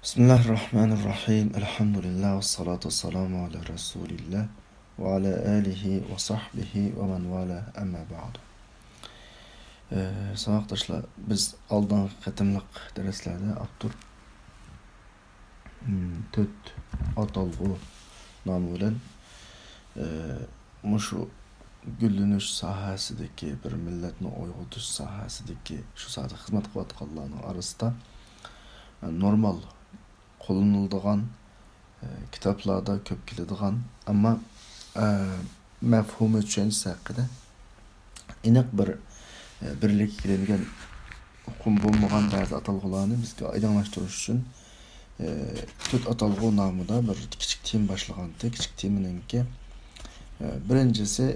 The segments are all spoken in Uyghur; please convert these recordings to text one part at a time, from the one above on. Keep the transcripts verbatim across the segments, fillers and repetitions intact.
بىسمىللاھىرراھمانىرراھىم. ئەلھەمدۇلىللاھ، ۋەسسالاتۇ ۋەسسالامۇ ئالا رەسۇلىللاھ ۋە ئالا ئالىھى ۋە ساھبىھى ۋە مەن ۋالاھ، ئەمما بەئدۇ. ئە، ساۋاقداشلار، بىز ئالدىنقى قېتىملىق دەرسلەردە ئاپتور، م، تۆت ئاتالغۇ نامى بىلەن، ئە، مۇشۇ گۈللىنىش ساھەسىدىكى، بىر مىللەتنى ئويغىتىش ساھەسىدىكى، شۇ ساھەدە خىزمەت قىلىۋاتقانلارنىڭ ئارىسىدا، ئە، نورمال قوللىنىلىدىغان، ئە، كىتابلاردا كۆپ كېلىدىغان، ئەمما، ئە، مەفھۇمى، چۈشەنچىسى ھەققىدە ئېنىق بىر، ئە، بىرلىككە كېلىنگەن ئۇقۇم بولمىغان بەزى ئاتالغۇلارنى بىزگە ئايدىڭلاشتۇرۇش ئۈچۈن، ئە، تۆت ئاتالغۇ نامىدا بىر كىچىك تېما باشلىغانتى. كىچىك تېمىنىڭكى، ئە، بىرىنچىسى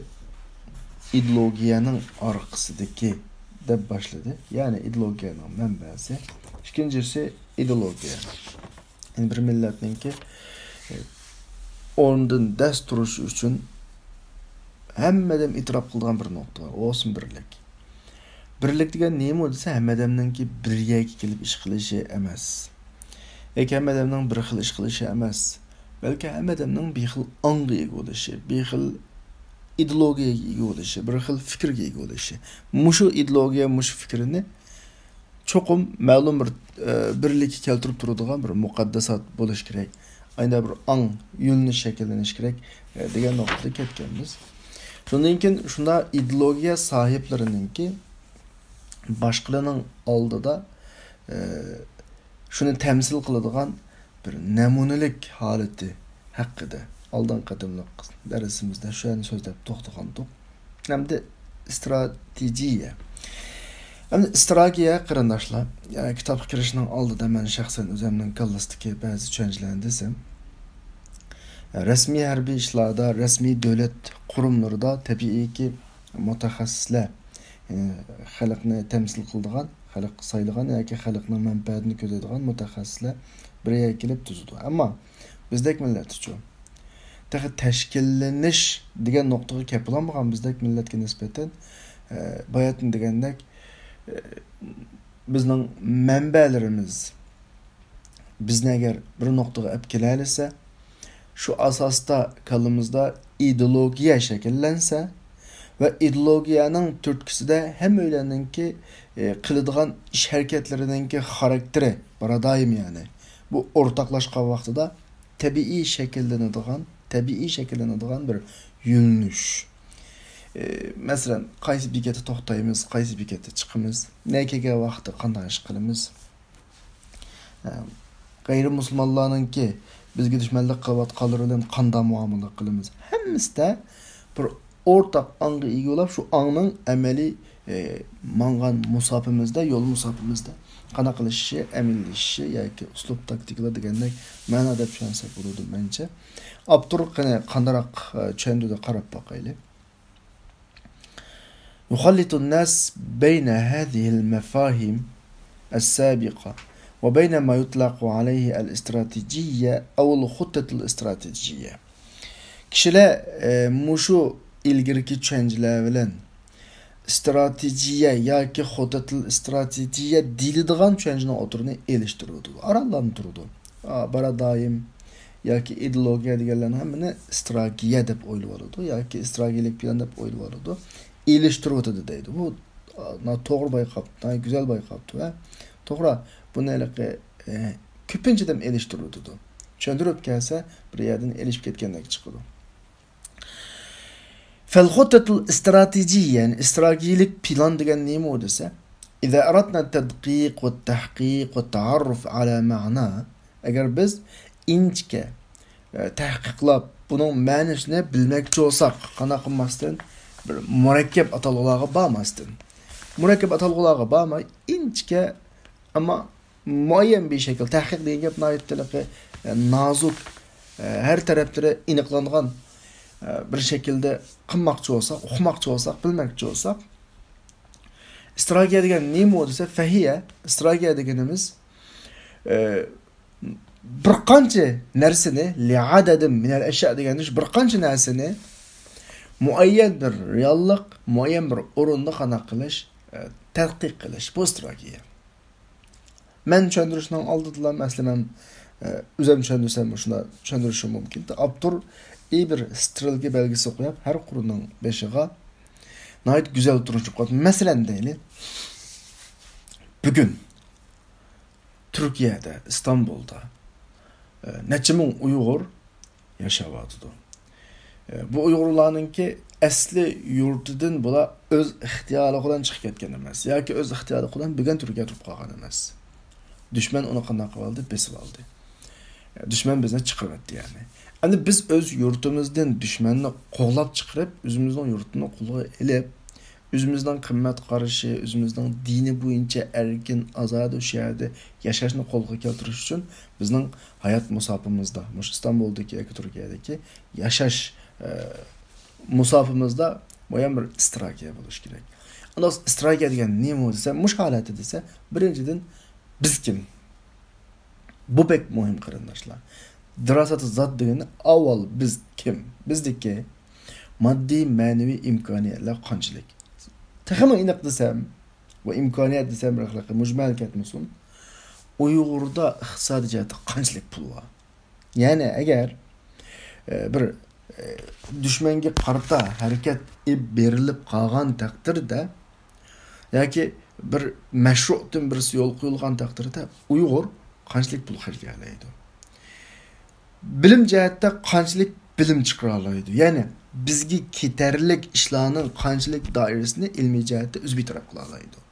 ئىدېئولوگىيەنىڭ ئارقىسىدىكى دەپ باشلىدى. يەنى ئىدېئولوگىيەنىڭ مەنبەسى. ئىككىنچىسى ئىدېئولوگىيە. يەنى بىر مىللەتنىڭكى، ئە، ئورنىدىن دەس تۇرۇشى ئۈچۈن ھەممە ئادەم ئېتىراپ قىلىدىغان بىر نۇقتا بار. ئۇ بولسىمۇ بىرلىك. بىرلىك دېگەن نېمە دېسە، ھەممە ئادەمنىڭكى بىر يەرگە كېلىپ ئىش قىلىشى ئەمەس. ياكى ھەممە ئادەمنىڭ بىر خىل ئىش قىلىشى ئەمەس. بەلكى ھەممە ئادەمنىڭ بىر خىل ئاڭغا ئىگە بولۇشى، بىر خىل ئىدېئولوگىيەگە ئىگە بولۇشى، بىر خىل پىكىرگە ئىگە بولۇشى. مۇشۇ ئىدېئولوگىيە، مۇشۇ پىكىرنى چوقۇم مەلۇم بىر، ئە، بىرلىككە كەلتۈرۈپ تۇرىدىغان بىر مۇقەددەسات بولۇشى كېرەك. ئايدا بىر ئاڭ، يۆنىلىش شەكىللىنىشى كېرەك، ئە، دېگەن نۇقتىدا كەتكەنمىز. شۇندىن كېيىن شۇنداق ئىدېئولوگىيە ساھىبلىرىنىڭكى باشقىلارنىڭ ئالدىدا، ئە، شۇنى تەمسىل قىلىدىغان بىر نەمۇنىلىك ھالىتى ھەققىدە ئالدىنقى قېتىملىق دەرسىمىزدە شۇ يەرنى سۆزلەپ توختىغانىدۇق. ئەمدى ئىستراتېگىيە. ئەمدى ئىستراتېگىيە، قېرىنداشلار، يەنى كىتابقا كىرىشنىڭ ئالدىدا مەن شەخسەن ئۆزۈمنىڭ كاللىسىدىكى بەزى چۈشەنچىلەرنى دېسەم، رەسمىي ھەربىي ئىشلاردا، رەسمىي دۆلەت قۇرۇملىرىدا تەبىئىيكى مۇتەخەسسىسلەر، يەنى خەلقنى تەمسىل قىلىدىغان، خەلق سايلىغان ياكى خەلقنىڭ مەنپەئەتىنى كۆزلەيدىغان مۇتەخەسسىسلەر بىر يەرگە كېلىپ تۈزىدۇ. ئەمما بىزدەك مىللەتتىچۇ؟ تېخى تەشكىللىنىش دېگەن نۇقتىغا كېلىپ بولالمىغان بىزدەك مىللەتكە نىسبەتەن، ئە، باياتىن دېگەندەك، ئە، بىزنىڭ مەنبەلىرىمىز بىزنى ئەگەر بىر نۇقتىغا ئەپ كېلەلىسە، شۇ ئاساستا كاللىمىزدا ئىدېئولوگىيە شەكىللەنسە ۋە ئىدېئولوگىيەنىڭ تۈرتكىسىدە ھەممەيلەننىڭكى، ئى، قىلىدىغان ئىش ھەرىكەتلىرىنىڭكى خاراكتېرى بارادايىم، يەنى بۇ ئورتاقلاشقان ۋاقتىدا تەبىئىي شەكىللىنىدىغان، تەبىئىي شەكىللىنىدىغان بىر يۆنىلىش. ئى، مەسىلەن، قايسى بېكەتتە توختايمىز، قايسى بېكەتتە چىقىمىز، نەگە كەلگەن ۋاقىتتا قانداق ئىش قىلىمىز؟ ئە، غەيرىي مۇسۇلمانلارنىڭكى بىزگە دۈشمەنلىك قىلىۋاتقانلىرى بىلەن قانداق مۇئامىلە قىلىمىز؟ ھەممىسىدە بىر ئورتاق ئاڭغا ئىگە بولۇپ، شۇ ئاڭنىڭ ئەمەلىي، ئە، ماڭغان مۇساپىمىزدە، يول مۇساپىمىزدە قانداق قىلىشىشى، ئەمەلىيلىشىشى ياكى ئۇسلۇب تاكتىكىلار دېگەندەك مەنىدە چۈشەنسەك بولىدۇ مەنچە. ئاپتور قېنى قانداقراق، ئە، چۈشەندۈردى، قاراپ باقايلى. يخلط الناس بين هذه المفاهيم السابقة وبين ما يطلق عليه الاستراتيجية أو الخطط الاستراتيجية. كىشىلەر، ئە، مۇشۇ ئىلگىرىكى چۈشەنچىلەر بىلەن ئىستراتېگىيە ياكى خۇتەتۇل ئىستراتېگىيە دېيىلىدىغان چۈشەنچىنىڭ ئوتتۇرىنى ئېلىشتۇرۇۋېتىدۇ، ئارانلانتۇرىدۇ. ئا، بارادايىم ياكى ئىدېئولوگىيە دېگەنلەرنىڭ ھەممىنى ئىستراتېگىيە دەپ ئويلىۋالىدۇ ياكى ئىستراتېگىيەلىك پىلان دەپ ئويلىۋالىدۇ. ئېلىشتۇرۇۋېتىدۇ دەيدۇ. بۇ، ئا، ناتوغرا بايقاپتۇ، ناھايىتى گۈزەل بايقاپتۇ، ھە؟ توغرا، بۇنى ھېلىقى، ئە، كۆپىنچە ئادەم ئېلىشتۇرۇۋېتىدۇ. چۈشەندۈرۈپ كەلسە، بىر يەردىن ئېلىشىپ كەتكەندەك چىقىدۇ. فالخطة الاستراتيجية، يەنى ئىستراتېگىيەلىك پىلان دېگەن نېمە ئۇ دېسە، إذا أردنا التدقيق والتحقيق والتعرف على معنى، ئەگەر بىز ئىنچىكە، ئە، تەھقىقلاپ، بۇنىڭ مەنىسىنى بىلمەكچى بولساق، قانداق قىلماستىن، بىر مۇرەككەپ ئاتالغۇلارغا بارماستىن، مۇرەككەپ ئاتالغۇلارغا بارماي، ئىنچىكە، ئەمما مۇئەييەن بىر شەكىل، تەھقىق دېگەن گەپ ناھايىتى ھېلىقى، ئە، نازۇك، ئە، ھەر تەرەپلىرى ئېنىقلانغان، ئە، بىر شەكىلدە قىلماقچى بولساق، ئۇقماقچى بولساق، بىلمەكچى بولساق، ئىستراتېگىيە دېگەن نېمە دېسە، فەھىيە، ئىستراتېگىيە دېگىنىمىز، ئە، بىر قانچە نەرسىنى، لىئادەدىن مىنەل ئەشيا دېگەن بىر قانچە نەرسىنى مۇئەييەن بىر رېئاللىق، مۇئەييەن بىر ئورۇندا قانداق قىلىش، ئە، تەتقىق قىلىش، بۇ ئىستراتېگىيە. مەن چۈشەندۈرۈشنىڭ ئالدىدىلا، مەسىلەن، مەن، ئە، ئۆزۈم چۈشەندۈرسەم، مۇشۇنداق چۈشەندۈرۈشۈم مۇمكىن. ئاپتور ئى بىر سترېلكا بەلگىسى قويۇپ، ھەر قۇرنىڭ بېشىغا ناھايىتى گۈزەل تونۇشتۇرۇپ قويۇپتۇ. مەسىلەن، دەيلى، بۈگۈن تۈركىيەدە، ئىستانبۇلدا، ئە، نەچچە مىڭ ئۇيغۇر ياشاۋاتىدۇ. ئە، بۇ ئۇيغۇرلارنىڭكى ئەسلى يۇرتىدىن بۇلار ئۆز ئىختىيارلىقى بىلەن چىقىپ كەتكەن ئەمەس ياكى ئۆز ئىختىيارلىقى بىلەن بۈگۈن تۈركىيەدە تۇرۇپ قالغان ئەمەس. دۈشمەن ئۇنى قانداق قىلىۋالدى؟ بېسىۋالدى. ئە، دۈشمەن بىزنى چىقىرىۋەتتى يەنى. ئەمدى بىز ئۆز يۇرتىمىزدىن دۈشمەننى قوغلاپ چىقىرىپ، ئۆزىمىزنىڭ يۇرتىنى قولغا ئېلىپ، ئۆزىمىزنىڭ قىممەت قارىشى، ئۆزىمىزنىڭ دىنى بويىچە ئەركىن، ئازادە شۇ يەردە ياشاشنى قولغا كەلتۈرۈش ئۈچۈن بىزنىڭ ھايات مۇساپىمىزدا، مۇشۇ ئىستانبۇلدىكى ياكى تۈركىيەدىكى ياشاش، ئە، مۇساپىمىزدا مۇھىم بىر ئىستراتېگىيە بولۇشى كېرەك. ئانداق ئىستراتېگىيە دېگەن نېمە دېسە، مۇشۇ ھالەتتە دېسە، بىرىنچىدىن، بىز كىم؟ بۇ بەك مۇھىم، قېرىنداشلار. دىراسەتۇ زات دېگىنى ئاۋۋال بىز كىم؟ بىزدىكى ماددىي، مەنىۋى ئىمكانىيەتلەر قانچىلىك؟ تېخىمۇ ئېنىق دېسەم، بۇ ئىمكانىيەت دېسەم، بىر خىل مۇجمەل كەتمىسۇن. ئۇيغۇردا ئىقتىسادىي جەھەتتە قانچىلىك پۇل بار؟ يەنى ئەگەر، ئە، بىر، ئە، دۈشمەنگە قارىتا ھەرىكەت ئېلىپ بېرىلىپ قالغان تەقدىردە، ياكى بىر مەشرۇئتىن بىرسى يولغا قويۇلغان تەقدىردە، ئۇيغۇر قانچىلىك پۇل خەجلىيەلەيدۇ؟ بىلىم جەھەتتە قانچىلىك بىلىم چىقىرالايدۇ؟ يەنى بىزگە كېتەرلىك ئىشلارنىڭ قانچىلىك دائىرىسىنى ئىلمىي جەھەتتە ئۆزى بىتەرەپ قىلالايدۇ؟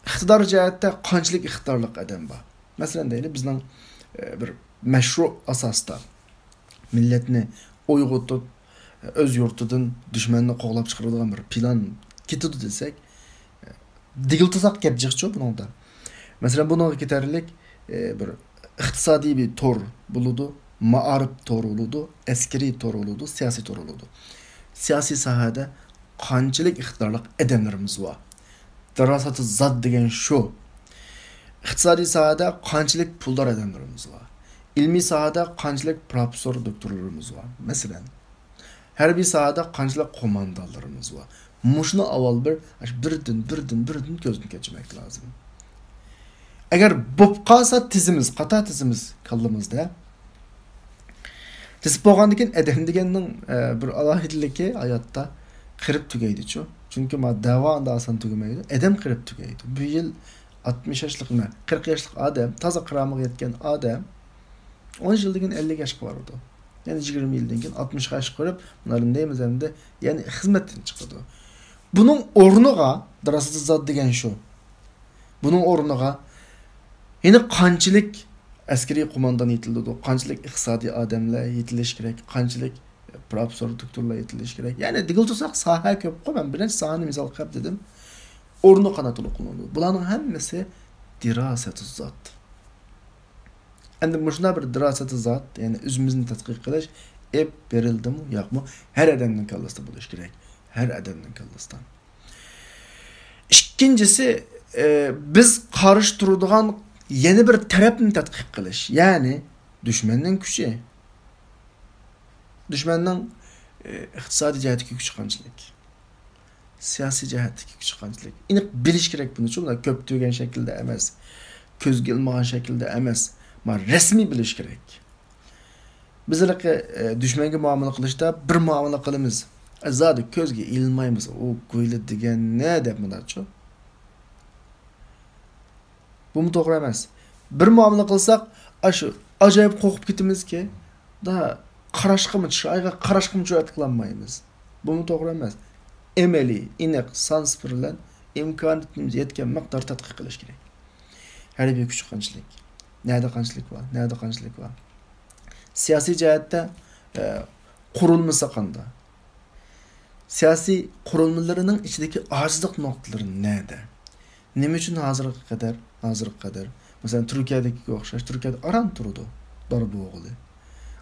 ئىقتىدار جەھەتتە قانچىلىك ئىقتىدارلىق ئادەم بار؟ مەسىلەن، دەيلى، بىزنىڭ، ئە، بىر مەشرۇ ئاساستا مىللەتنى ئويغىتىپ، ئۆز يۇرتىدىن دۈشمەننى قوغلاپ چىقىرىدىغان بىر پىلان كېتىدۇ دېسەك، دېگىلى تۇرساق گەپ جىقچۇ بۇنىڭدا. مەسىلەن، بۇنىڭغا كېتەرلىك، ئە، بىر ئىقتىسادىي بىر تور بولىدۇ، مائارىپ تورى بولىدۇ، ئەسكىرىي تور بولىدۇ، سىياسىي تور بولىدۇ. سىياسىي ساھەدە قانچىلىك ئىقتىدارلىق ئادەملىرىمىز بار؟ دىراسەتۇ زات دېگەن شۇ. ئىقتىسادىي ساھەدە قانچىلىك پۇلدار ئادەملىرىمىز بار؟ ئىلمىي ساھەدە قانچىلىك پروفېسسور، دوكتورلىرىمىز بار؟ مەسىلەن، ھەربىي ساھەدە قانچىلىك قوماندانلىرىمىز بار؟ مۇشۇنى ئاۋۋال بىر، بىردىن، بىردىن، بىردىن كۆزدىن كەچۈرمەك لازىم. ئەگەر بوپ قالسا تىزىمىز، قاتار تىزىمىز كاللىمىزدا. تىزىپ بولغاندىن كېيىن ئادەم دېگەننىڭ، ئە، بىر ئالاھىدىلىكى ھاياتتا قېرىپ تۈگەيدىچۇ. چۈنكى ما دەۋا ئاندا ئاسان تۈگىمەيدۇ. ئادەم قېرىپ تۈگەيدۇ. بۇ يىل ئاتمىش ياشلىق، نېمە، قىرىق ياشلىق ئادەم، تازا قىرامىغا يەتكەن ئادەم ئون يىلدىن كېيىن ئەللىك ياشقا بارىدۇ. يەنە يىگىرمە يىلدىن كېيىن ئاتمىش ياشقا قېرىپ، مۇنارىم دەيمىز ئەمدى، يەنە خىزمەتتىن چىقىدۇ. بۇنىڭ ئورنىغا، دىراسەتۇ زات دېگەن شۇ. بۇنىڭ ئورنىغا يەنە قانچىلىك ئەسكىرىي قوماندان يېتىلىدۇ، قانچىلىك ئىقتىسادىي ئادەملەر يېتىلىشى كېرەك، قانچىلىك پروفېسسور، دوكتورلار يېتىلىشى كېرەك. يەنى دېگىلى تۇرساق ساھە كۆپقۇ، مەن بىرنەچچە ساھەنى مىسال قىلىپ دېدىم. ئورنى قانداق تولۇق قىلىنىدۇ؟ بۇلارنىڭ ھەممىسى دىراسەتۇ زات. ئەمدى مۇشۇنداق بىر دىراسەتۇ زات، يەنى ئۆزىمىزنى تەتقىق قىلىش ئېلىپ بېرىلدىمۇ ياقمۇ، ھەر ئادەمنىڭ كاللىسىدا بولۇشى كېرەك. ھەر ئادەمنىڭ كاللىسىدا. ئىككىنچىسى، ئە، بىز قارشى تۇرىدىغان يەنە بىر تەرەپنى تەتقىق قىلىش. يەنى دۈشمەننىڭ كۈچى. دۈشمەننىڭ، ئە، ئىقتىسادىي جەھەتتىكى كۈچى قانچىلىك؟ سىياسىي جەھەتتىكى كۈچى قانچىلىك؟ ئېنىق بىلىش كېرەك بۇنىچۇ. بۇنداق كۆپ تۈگەن شەكىلدە ئەمەس، كۆزگە ئىلمىغان شەكىلدە ئەمەس. ما رەسمىي بىلىش كېرەك. بىز ھېلىقى، ئە، دۈشمەنگە مۇئامىلە قىلىشتا بىر مۇئامىلە قىلىمىز. ئە، زادى كۆزگە ئىلمايمىز. ئۇ گويلا دېگەن نە دەپ مۇنداقچۇ. بۇمۇ توغرا ئەمەس. بىر مۇئامىلە قىلساق، ئاشۇ ئاجايىپ قورقۇپ كېتىمىزكى، دا قاراشقىمۇ، چىرايغا قاراشقىمۇ جۈرئەت قىلالمايمىز. بۇمۇ توغرا ئەمەس. ئەمەلىي، ئېنىق، سان سىپىر بىلەن ئىمكانىيىتىمىز يەتكەن مىقداردا تەتقىق قىلىش كېرەك. ھەربىي كۈچ قانچىلىك؟ نەدە قانچىلىك بار؟ نەدە قانچىلىك بار؟ سىياسىي جەھەتتە، ئە، قۇرۇلمىسى قانداق؟ سىياسىي قۇرۇلمىلىرىنىڭ ئىچىدىكى ئاجىزلىق نۇقتىلىرى نەدە؟ نېمە ئۈچۈن ھازىرغا قەدەر، ھازىرغا قەدەر، مەسىلەن، تۈركىيەدىكىگە ئوخشاش، تۈركىيەدە ئاران تۇرىدۇ، دار بوغۇلى.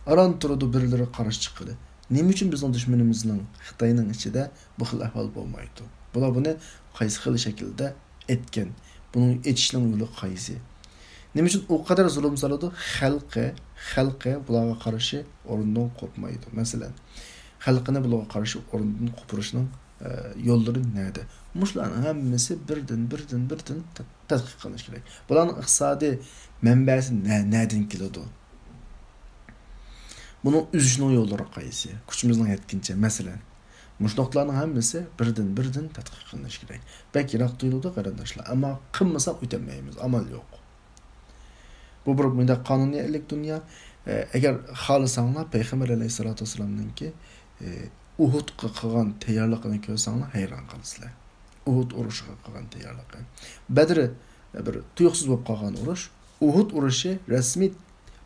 ئاران تۇرىدۇ، بىرلىرى قارشى چىققىلى. نېمە ئۈچۈن بىزنىڭ دۈشمىنىمىزنىڭ، خىتاينىڭ ئىچىدە بۇ خىل ئەھۋال بولمايدۇ؟ بۇلار بۇنى قايسى خىل شەكىلدە ئېيتكەن؟ بۇنىڭ ئېيتىشنىڭ يولى قايسى؟ نېمە ئۈچۈن ئۇ قەدەر زۇلۇم سالىدۇ؟ خەلقى، خەلقى بۇلارغا قارشى ئورنىدىن قوپمايدۇ. مەسىلەن، خەلقىنى بۇلارغا قارشى ئورنىدىن قوپۇرۇشنىڭ ئە، يوللىرى نەدە؟ مۇشۇلارنىڭ ھەممىسى بىردىن، بىردىن، بىردىن تەت-، تەتقىق قىلىنىشى كېرەك. بۇلارنىڭ ئىقتىسادىي مەنبەسى نە-، نەدىن كېلىدۇ؟ بۇنىڭ ئۈزۈشنىڭ يوللىرى قايسى؟ كۈچىمىزنىڭ يەتكىنىچە، مەسىلەن، مۇشۇ نۇقتىلارنىڭ ھەممىسى بىردىن، بىردىن تەتقىق قىلىنىشى كېرەك. بەك يىراق تۇيۇلىدۇ، قېرىنداشلار، ئەمما قىلمىساق ئۆتەلمەيمىز، ئامال يوق. بۇ بىر مۇنداق قانۇنىيەتلىك دۇنيا. ئە، ئەگەر خالىساڭلار، پەيغەمبەر ئەلەيھىسسالاتۇ ۋەسسالامنىڭكى، ئە، ئۇھۇدقا قىلغان تەييارلىقىنى كۆرسەڭلار، ھەيران قالىسىلەر. ئۇھۇد ئۇرۇشىغا قىلغان تەييارلىقى. بەدر، ئە، بىر تۇيۇقسىز بولۇپ قالغان ئۇرۇش. ئۇھۇد ئۇرۇشى رەسمىي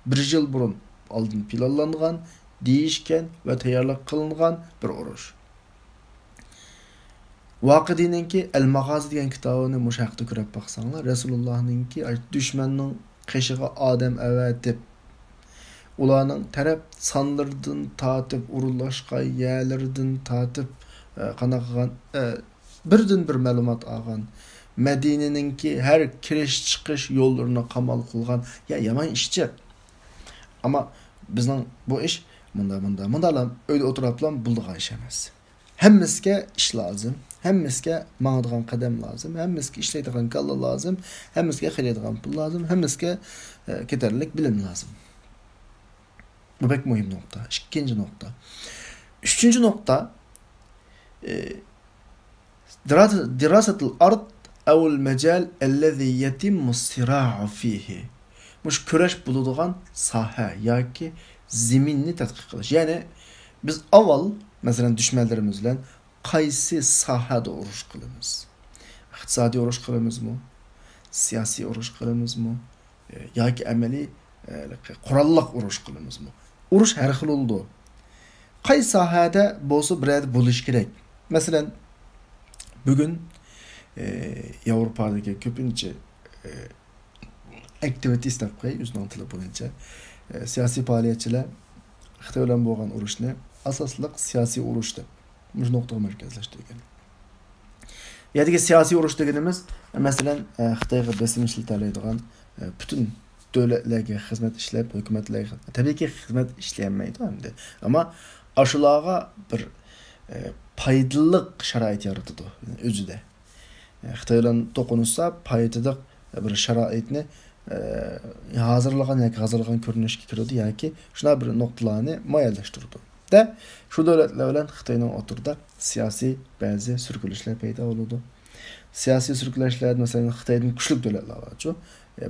بىر يىل بۇرۇن ئالدىن پىلانلانغان، دېيىشكەن ۋە تەييارلىق قىلىنغان بىر ئۇرۇش. ۋاقىدىنىڭكى ئەل ماغازى دېگەن كىتابىنى مۇشۇ ھەقتە كۆرۈپ باقساڭلار، رەسۇلۇللاھنىڭكى دۈشمەننىڭ قېشىغا ئادەم ئەۋەتىپ، ئۇلارنىڭ تەرەپ سانلىرىدىن تارتىپ، ئورۇنلاشقان يەرلىرىدىن تارتىپ، ئە، قانداق قىلغان، ئە، بىردىن بىر مەلۇمات ئالغان. مەدىنىنىڭكى ھەر كىرىش چىقىش يوللىرىنى قامال قىلغان. يا، يامان ئىشچى. ئەمما بىزنىڭ بۇ ئىش مۇندا، مۇندا، مۇندالا ئۆيدە ئولتۇرۇپلا بولىدىغان ئىش ئەمەس. ھەممىسىگە ئىش لازىم، ھەممىسىگە ماڭىدىغان قەدەم لازىم، ھەممىسىگە ئىشلەيدىغان كاللا لازىم، ھەممىسىگە خەجلەيدىغان پۇل لازىم، ھەممىسىگە، ئە، كېتەرلىك بىلىم لازىم. بۇ بەك مۇھىم نۇقتا. ئىككىنچى نۇقتا. ئۈچىنچى نۇقتا، ئە، دراسەتۇل ئارد ئەۋۇل مەجال ئەللەزى يەتىممۇ سىراۇ فىھى. مۇشۇ كۈرەش بولىدىغان ساھە ياكى زېمىننى تەتقىق قىلىش. يەنى بىز ئاۋۋال، مەسىلەن، دۈشمەنلىرىمىز بىلەن قايسى ساھەدە ئۇرۇش قىلىمىز؟ ئىقتىسادىي ئۇرۇش قىلىمىزمۇ؟ سىياسىي ئۇرۇش قىلىمىزمۇ؟ ياكى ئەمەلىي، ئە، قوراللىق ئۇرۇش قىلىمىزمۇ؟ ئۇرۇش ھەر خىل بولىدۇ. قايسى ساھەدە بولسا بىر يەردە بولۇش كېرەك. مەسىلەن، بۈگۈن، ئە، ياۋروپادىكى كۆپىنچە، ئە، ئاكتىۋىتېس دەپ قوياي، ئۆزىنىڭ تىلى بويىچە، ئە، سىياسىي پائالىيەتچىلەر خىتاي بىلەن بولغان ئۇرۇشنى ئاساسلىق سىياسىي ئۇرۇش دەپ مۇشۇ نۇقتىغا مەركەزلەشتۈرگەن. يەردىكى سىياسىي ئۇرۇش دېگىنىمىز، مەسىلەن، ئە، خىتايغا بېسىم ئىشلىتەلەيدىغان، ئە، پۈتۈن دۆلەتلەرگە خىزمەت ئىشلەپ، ھۆكۈمەتلەرگە، تەبىئىيكى، خىزمەت ئىشلىيەلمەيدۇ ئەمدى. ئەمما ئاشۇلارغا بىر، ئە، پايدىلىق شارائىت يارىتىدۇ ئۆزىدە. ئە، خىتاي بىلەن توقۇنۇشسا پايدىلىق بىر شارائىتنى، ئە، ھازىرلىغان ياكى ھازىرلىغان كۆرۈنۈشكە كىرىدۇ ياكى شۇنداق بىر نۇقتىلارنى مۇئەييەنلەشتۈرىدۇ. دە، شۇ دۆلەتلەر بىلەن خىتاينىڭ ئوتتۇرىدا سىياسىي بەزى سۈركىلىشلەر پەيدا بولىدۇ. سىياسىي سۈركىلىشلەر، مەسىلەن، خىتايدىن كۈچلۈك دۆلەتلەر بارچۇ،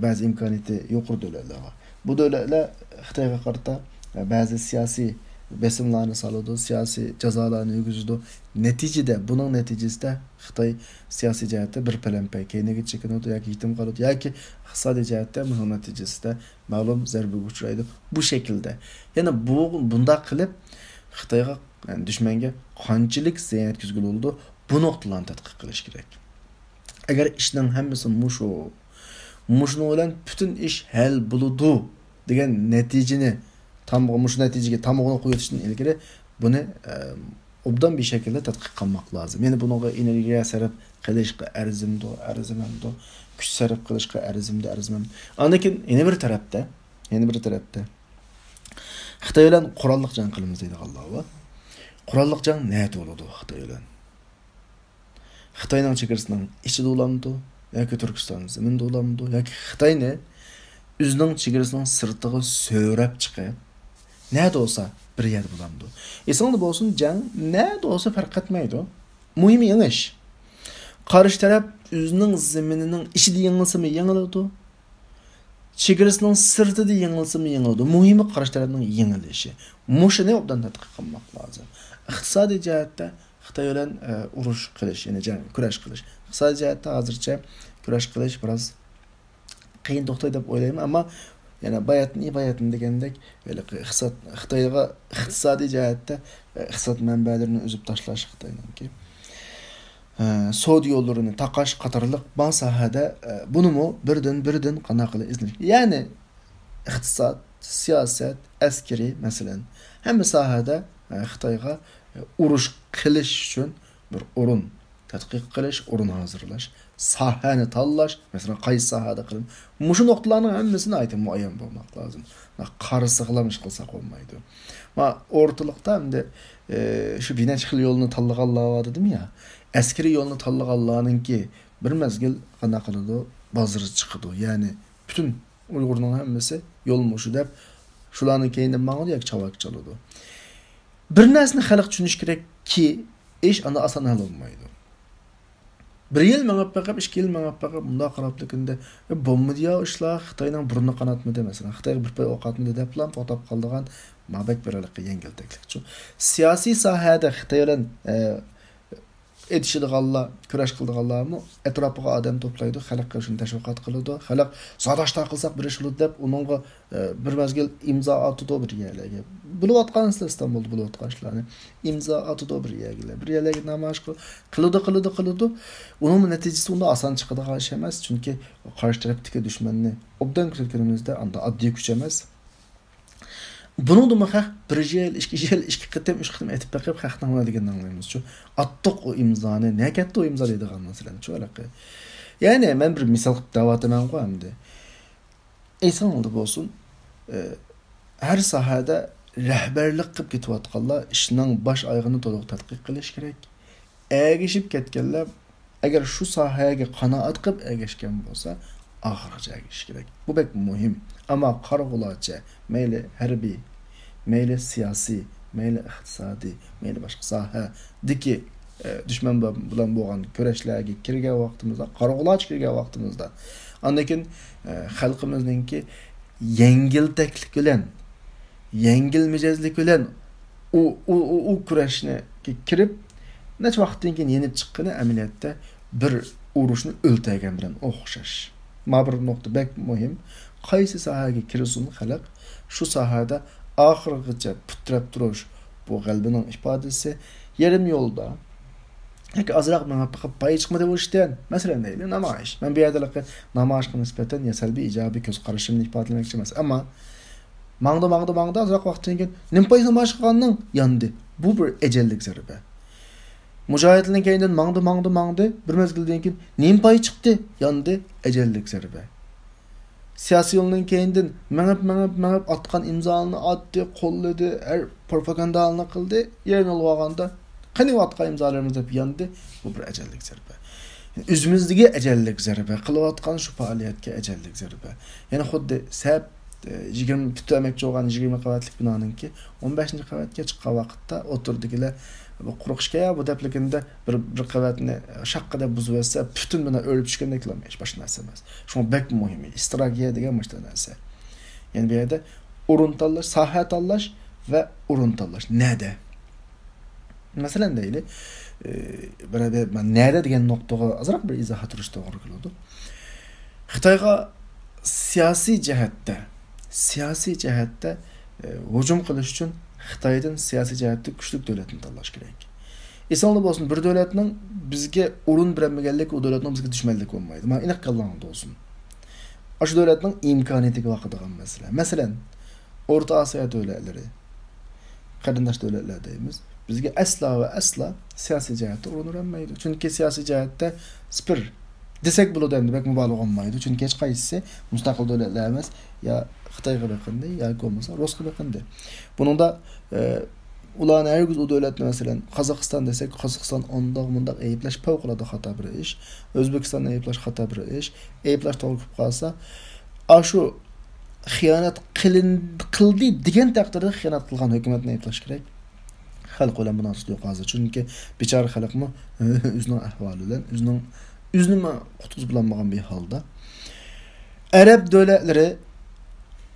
بەزى ئىمكانىيىتى يۇقىرى دۆلەتلەر بار. بۇ دۆلەتلەر خىتايغا قارىتا بەزى سىياسىي بېسىملارنى سالىدۇ، سىياسىي جازالارنى يۈرگۈزىدۇ. نەتىجىدە، بۇنىڭ نەتىجىسىدە خىتاي سىياسىي جەھەتتە بىر پەلەمپەي كەينىگە چېكىنىدۇ ياكى يېتىم قالىدۇ ياكى ئىقتىسادىي جەھەتتە بۇنىڭ نەتىجىسىدە مەلۇم زەربىگە ئۇچرايدۇ. بۇ شەكىلدە. يەنى بۇ، بۇنداق قىلىپ خىتايغا، يەنى دۈشمەنگە قانچىلىك زىيان يەتكۈزگىلى بولىدۇ، بۇ نۇقتىلارنى تەتقىق قىلىش كېرەك. ئەگەر ئىشنىڭ ھەممىسى مۇشۇ، مۇشۇنىڭ بىلەن پۈتۈن ئىش ھەل بولىدۇ دېگەن نەتىجىنى تامغا، مۇشۇ نەتىجىگە تامغىنى قويۇۋېتىشتىن ئىلگىرى بۇنى، ئە، ئوبدان بىر شەكىلدە تەتقىق قىلماق لازىم. يەنى بۇنىڭغا ئېنېرگىيە سەرپ قىلىشقا ئەرزىمدۇ، ئەرزىمەمدۇ؟ كۈچ سەرپ قىلىشقا ئەرزىمدۇ، ئەرزىمەمدۇ؟ ئاندىن كېيىن يەنە بىر تەرەپتە، يەنە بىر تەرەپتە خىتاي بىلەن قوراللىق جەڭ قىلىمىز دەيدىغانلار بار. قوراللىق جەڭ نەدە بولىدۇ خىتاي بىلەن؟ خىتاينىڭ چېگرىسىنىڭ ئىچىدە بولامدۇ ياكى تۈركىستان زېمىنىدا بولامدۇ ياكى خىتاينى ئۆزىنىڭ چېگرىسىنىڭ سىرتىغا سۆرەپ چىقىپ، نەدە بولسا بىر يەردە بولامدۇ؟ ئېسىڭدە بولسۇن، جەڭ نەدە بولسا پەرق ئەتمەيدۇ. مۇھىمى يېڭىش. قارشى تەرەپ ئۆزىنىڭ زېمىنىنىڭ ئىچىدە يېڭىلسىمۇ يېڭىلىدۇ. چېگرىسىنىڭ سىرتىدا يېڭىلسىمۇ يېڭىلىدۇ. مۇھىمى قارشى تەرەپنىڭ يېڭىلىشى. مۇشۇنى ئوبدان تەتقىق قىلماق لازىم. ئىقتىسادىي جەھەتتە خىتاي بىلەن، ئە، ئۇرۇش قىلىش، يەنى جەڭ، كۈرەش قىلىش. ئىقتىسادىي جەھەتتە ھازىرچە كۈرەش قىلىش بىراز قىيىن توختاي دەپ ئويلايمەن، ئەمما يەنە باياتىن، باياتىن دېگەندەك، ھېلىقى ئىقتىساد، خىتايغا ئىقتىسادىي جەھەتتە، ئە، ئىقتىساد مەنبەلىرىنى ئۈزۈپ تاشلاش خىتاينىڭكى. ئە، سودا يوللىرىنى تاقاش قاتارلىق بار ساھەدە، ئە، بۇنىمۇ بىردىن، بىردىن قانداق قىلىپ ئىزدىنىش. يەنى ئىقتىساد، سىياسەت، ئەسكىرىي، مەسىلەن، ھەممە ساھەدە، ئە، خىتايغا، ئە، ئۇرۇش قىلىش ئۈچۈن بىر ئورۇن تەتقىق قىلىش، ئورۇن ھازىرلاش، ساھەنى تاللاش، مەسىلەن، قايسى ساھەدە قىلىم، مۇشۇ نۇقتىلارنىڭ ھەممىسى ناھايىتى مۇئەييەن بولماق لازىم. قارىسىغىلا ئىش قىلساق بولمايدۇ. ما ئورتىلىقتا ئەمدى، ئى، شۇ بىر نەچچە خىل يولنى تاللىغانلار بار دېدىم يا. ئەسكىرىي يولنى تاللىغانلارنىڭكى بىر مەزگىل قانداق قىلىدۇ؟ بازىرى چىقىدۇ. يەنى پۈتۈن ئۇيغۇرنىڭ ھەممىسى يول مۇشۇ دەپ، شۇلارنىڭ كەينىدىن ماڭىدۇ ياكى چاۋاك چالىدۇ. بىر نەرسىنى خەلق چۈشىنىشى كېرەككى، ئىش ئانداق ئاسان ھەل بولمايدۇ. بىر يىل مېڭىپ بېقىپ، ئىككى يىل مېڭىپ بېقىپ، مۇنداق قاراپتىكىندە، «ئە، بولمىدى يا ئىشلار، خىتاينىڭ بۇرنى قاناتمىدى، مەسىلەن، خىتايغا بىر پاي ئوق ئاتمىدى» دەپلا توختاپ قالىدىغان، ما بەك بىر ھېلىقى يەڭگىلتەكلىكچۇ. سىياسىي ساھەدە خىتاي بىلەن، ئە، ئېتىشىدىغانلار، كۈرەش قىلىدىغانلارمۇ ئەتراپىغا ئادەم توپلايدۇ، خەلققە شۇنى تەشۋىقات قىلىدۇ، خەلق زاداشتا قىلساق بىر ئىش بولىدۇ دەپ ئۇنىڭغا ئە، بىر مەزگىل ئىمزا ئاتىدۇ بىر يەرلەرگە. بىلىۋاتقانسىلەر ئىستانبۇلدا بولۇۋاتقان ئىشلارنى. ئىمزا ئاتىدۇ بىر يەرگىلەر. بىر يەرلەرگە نامايىش قىل-، قىلىدۇ، قىلىدۇ، قىلىدۇ. ئۇنىڭ نەتىجىسى ئۇنداق ئاسان چىقىدىغان ئىش ئەمەس. چۈنكى قارشى تەرەپتىكى دۈشمەننى ئوبدان كۆزەتكىنىمىزدە ئاندا ئاددىي كۈچ ئەمەس. بۇنىڭدىمۇ خەق بىر يىل، ئىككى يىل، ئىككى قېتىم، ئۈچ قېتىم ئېتىپ بېقىپ خەقنىڭ نېمە دېگىنىنى ئاڭلايمىزچۇ. ئاتتۇق ئۇ ئىمزانى، نەگە كەتتى ئۇ ئىمزا دەيدىغان مەسىلەنچۇ ھېلىقى. يەنى مەن بىر مىسال قىلىپ دەۋاتىمەنغۇ ئەمدى. ئېسىڭلاردا بولسۇن، ئە، ھەر ساھەدە رەھبەرلىك قىلىپ كېتىۋاتقانلار ئىشنىڭ باش ئايىغىنى تولۇق تەتقىق قىلىش كېرەك. ئەگىشىپ كەتكەنلەر ئەگەر شۇ ساھەگە قانائەت قىلىپ ئەگەشكەن بولسا، ئاخىرغىچە ئەگىشىش كېرەك. بۇ بەك مۇھىم. ئەمما قارىغۇلارچە، مەيلى ھەربىي، مەيلى سىياسىي، مەيلى ئىقتىسادىي، مەيلى باشقا ساھەدىكى، ئە، دۈشمەن بىلەن بولغان كۈرەشلەرگە كىرگەن ۋاقتىمىزدا، قارىغۇلارچە كىرگەن ۋاقتىمىزدا، ئاندىن كېيىن، ئە، خەلقىمىزنىڭكى يەڭگىلتەكلىك بىلەن، يەڭگىل مىجەزلىك بىلەن ئۇ، ئۇ، ئۇ، ئۇ كۈرەشنى كىرىپ، نەچچە ۋاقىتتىن كېيىن يېنىپ چىققىنى ئەمەلىيەتتە بىر ئۇرۇشنى ئۆلتۈرگەن بىلەن ئوخشاش. ما بىر نۇقتا بەك مۇھىم. قايسى ساھەگە كىرسۇن خەلق، شۇ ساھەدە ئاخىرغىچە پۇت تىرەپ تۇرۇش، بۇ غەلىبىنىڭ ئىپادىسى. يېرىم يولدا ياكى ئازراق مېڭىپ بېقىپ پايدا چىقمىدى بۇ ئىشتىن. مەسىلەن دەيلى، نامايىش. مەن بۇ يەردە ھېلىقى نامايىشقا نىسبەتەن يا سەلبىي، ئىجابىي كۆز قارىشىمنى ئىپادىلىمەكچى ئەمەس. ئەمما ماڭدى، ماڭدى، ماڭدى، ئازراق ۋاقىتتىن كېيىن نېمە پايدا نامايىش قىلغاننىڭ؟ ياندى. بۇ بىر ئەجەللىك زەربە. مۇجاھىدلارنىڭ كەينىدىن ماڭدى، ماڭدى، ماڭدى، بىر مەزگىلدىن كېيىن نېمە پايدا چىقتى؟ ياندى، ئەجەللىك زەربە. سىياسىيوننىڭ كەينىدىن مېڭىپ، مېڭىپ، مېڭىپ ئاتقان ئىمزالىرىنى ئاتتى، قوللىدى، ھەر پروپاگاندالارنى قىلدى، يېرىم يولغا بارغاندا، قېنى ئاتقان ئىمزالىرىمىز دەپ ياندى. بۇ بىر ئەجەللىك زەربە. ئۆزىمىزدىكى ئەجەللىك زەربە، قىلىۋاتقان شۇ پائالىيەتكە ئەجەللىك زەربە. يەنە خۇددى سەپ، ئە، يىگىرمە پۈتتۈرمەكچى بولغان يىگىرمە قەۋەتلىك بىنانىڭكى ئون بەشىنچى قەۋەتكە چىققان ۋاقىتتا ئوتتۇرىدىكىلەر بۇ قۇرۇق ئىكەن يا بۇ دەپلىكىندە بىر، بىر قەۋەتنى شاققىدە بۇزۇۋەتسە، پۈتۈن بىنا ئۆرۈلۈپ چۈشكەندەك قىلالمايدۇ، ھېچ باشقا نەرسە ئەمەس. شۇڭا بەك مۇھىم، ئىستراتېگىيە دېگەن مۇشۇنداق نەرسە. يەنى بۇ يەردە ئورۇن تاللاش، ساھە تاللاش ۋە ئورۇن تاللاش. نەدە؟ مەسىلەن دەيلى، ئى، بىر، بىر، نەدە دېگەن نۇقتىغا ئازراق بىر ئىزاھات بېرىش توغرا كېلىدۇ. خىتايغا سىياسىي جەھەتتە، سىياسىي جەھەتتە، ئى، ھۇجۇم قىلىش ئۈچۈن خىتايدىن سىياسىي جەھەتتە كۈچلۈك دۆلەتنى تاللاش كېرەك. ئېسىڭلاردا بولسۇن، بىر دۆلەتنىڭ بىزگە ئورۇن بېرەلمىگەنلىكى ئۇ دۆلەتنىڭ بىزگە دۈشمەنلىكى بولمايدۇ. مانا ئېنىق كاللاڭلاردا بولسۇن. ئاشۇ دۆلەتنىڭ ئىمكانىيىتىگە باقىدىغان مەسىلە. مەسىلەن، ئورتا ئاسىيا دۆلەتلىرى، قېرىنداش دۆلەتلەر دەيمىز، بىزگە ئەسلا ۋە ئەسلا سىياسىي جەھەتتە ئورۇن بېرەلمەيدۇ. چۈنكى سىياسىي جەھەتتە سىپىر دېسەك بولىدۇ ئەمدى، بەك مۇبالىغە بولمايدۇ. چۈنكى ھېچقايسىسى مۇستەقىل دۆلەتلەر ئەمەس، يا خىتايغا بېقىندى ياكى بولمىسا رۇسقا بېقىندى. بۇنىڭدا، ئە، ئۇلارنى ھەرگىز ئۇ دۆلەتنى، مەسىلەن، قازاقىستان دېسەك، قازاقىستان ئانداق مۇنداق ئەيىبلەش پەۋقۇلئاددە خاتا بىر ئىش. ئۆزبېكىستاننى ئەيىبلەش خاتا بىر ئىش. ئەيىبلەش توغرا كېلىپ قالسا، ئاشۇ خىيانەت قىلىن-، قىلدى دېگەن تەقدىردە خىيانەت قىلغان ھۆكۈمەتنى ئەيىبلەش كېرەك. خەلق بىلەن مۇناسىۋىتى يوق ھازىر. چۈنكى بىچارە خەلقمۇ ئۆزىنىڭ ئەھۋالى بىلەن، ئۆزىنىڭ، ئۆزىنىمۇ قۇتقۇزۇپ بولالمىغان بىر ھالدا. ئەرەب دۆلەتلىرى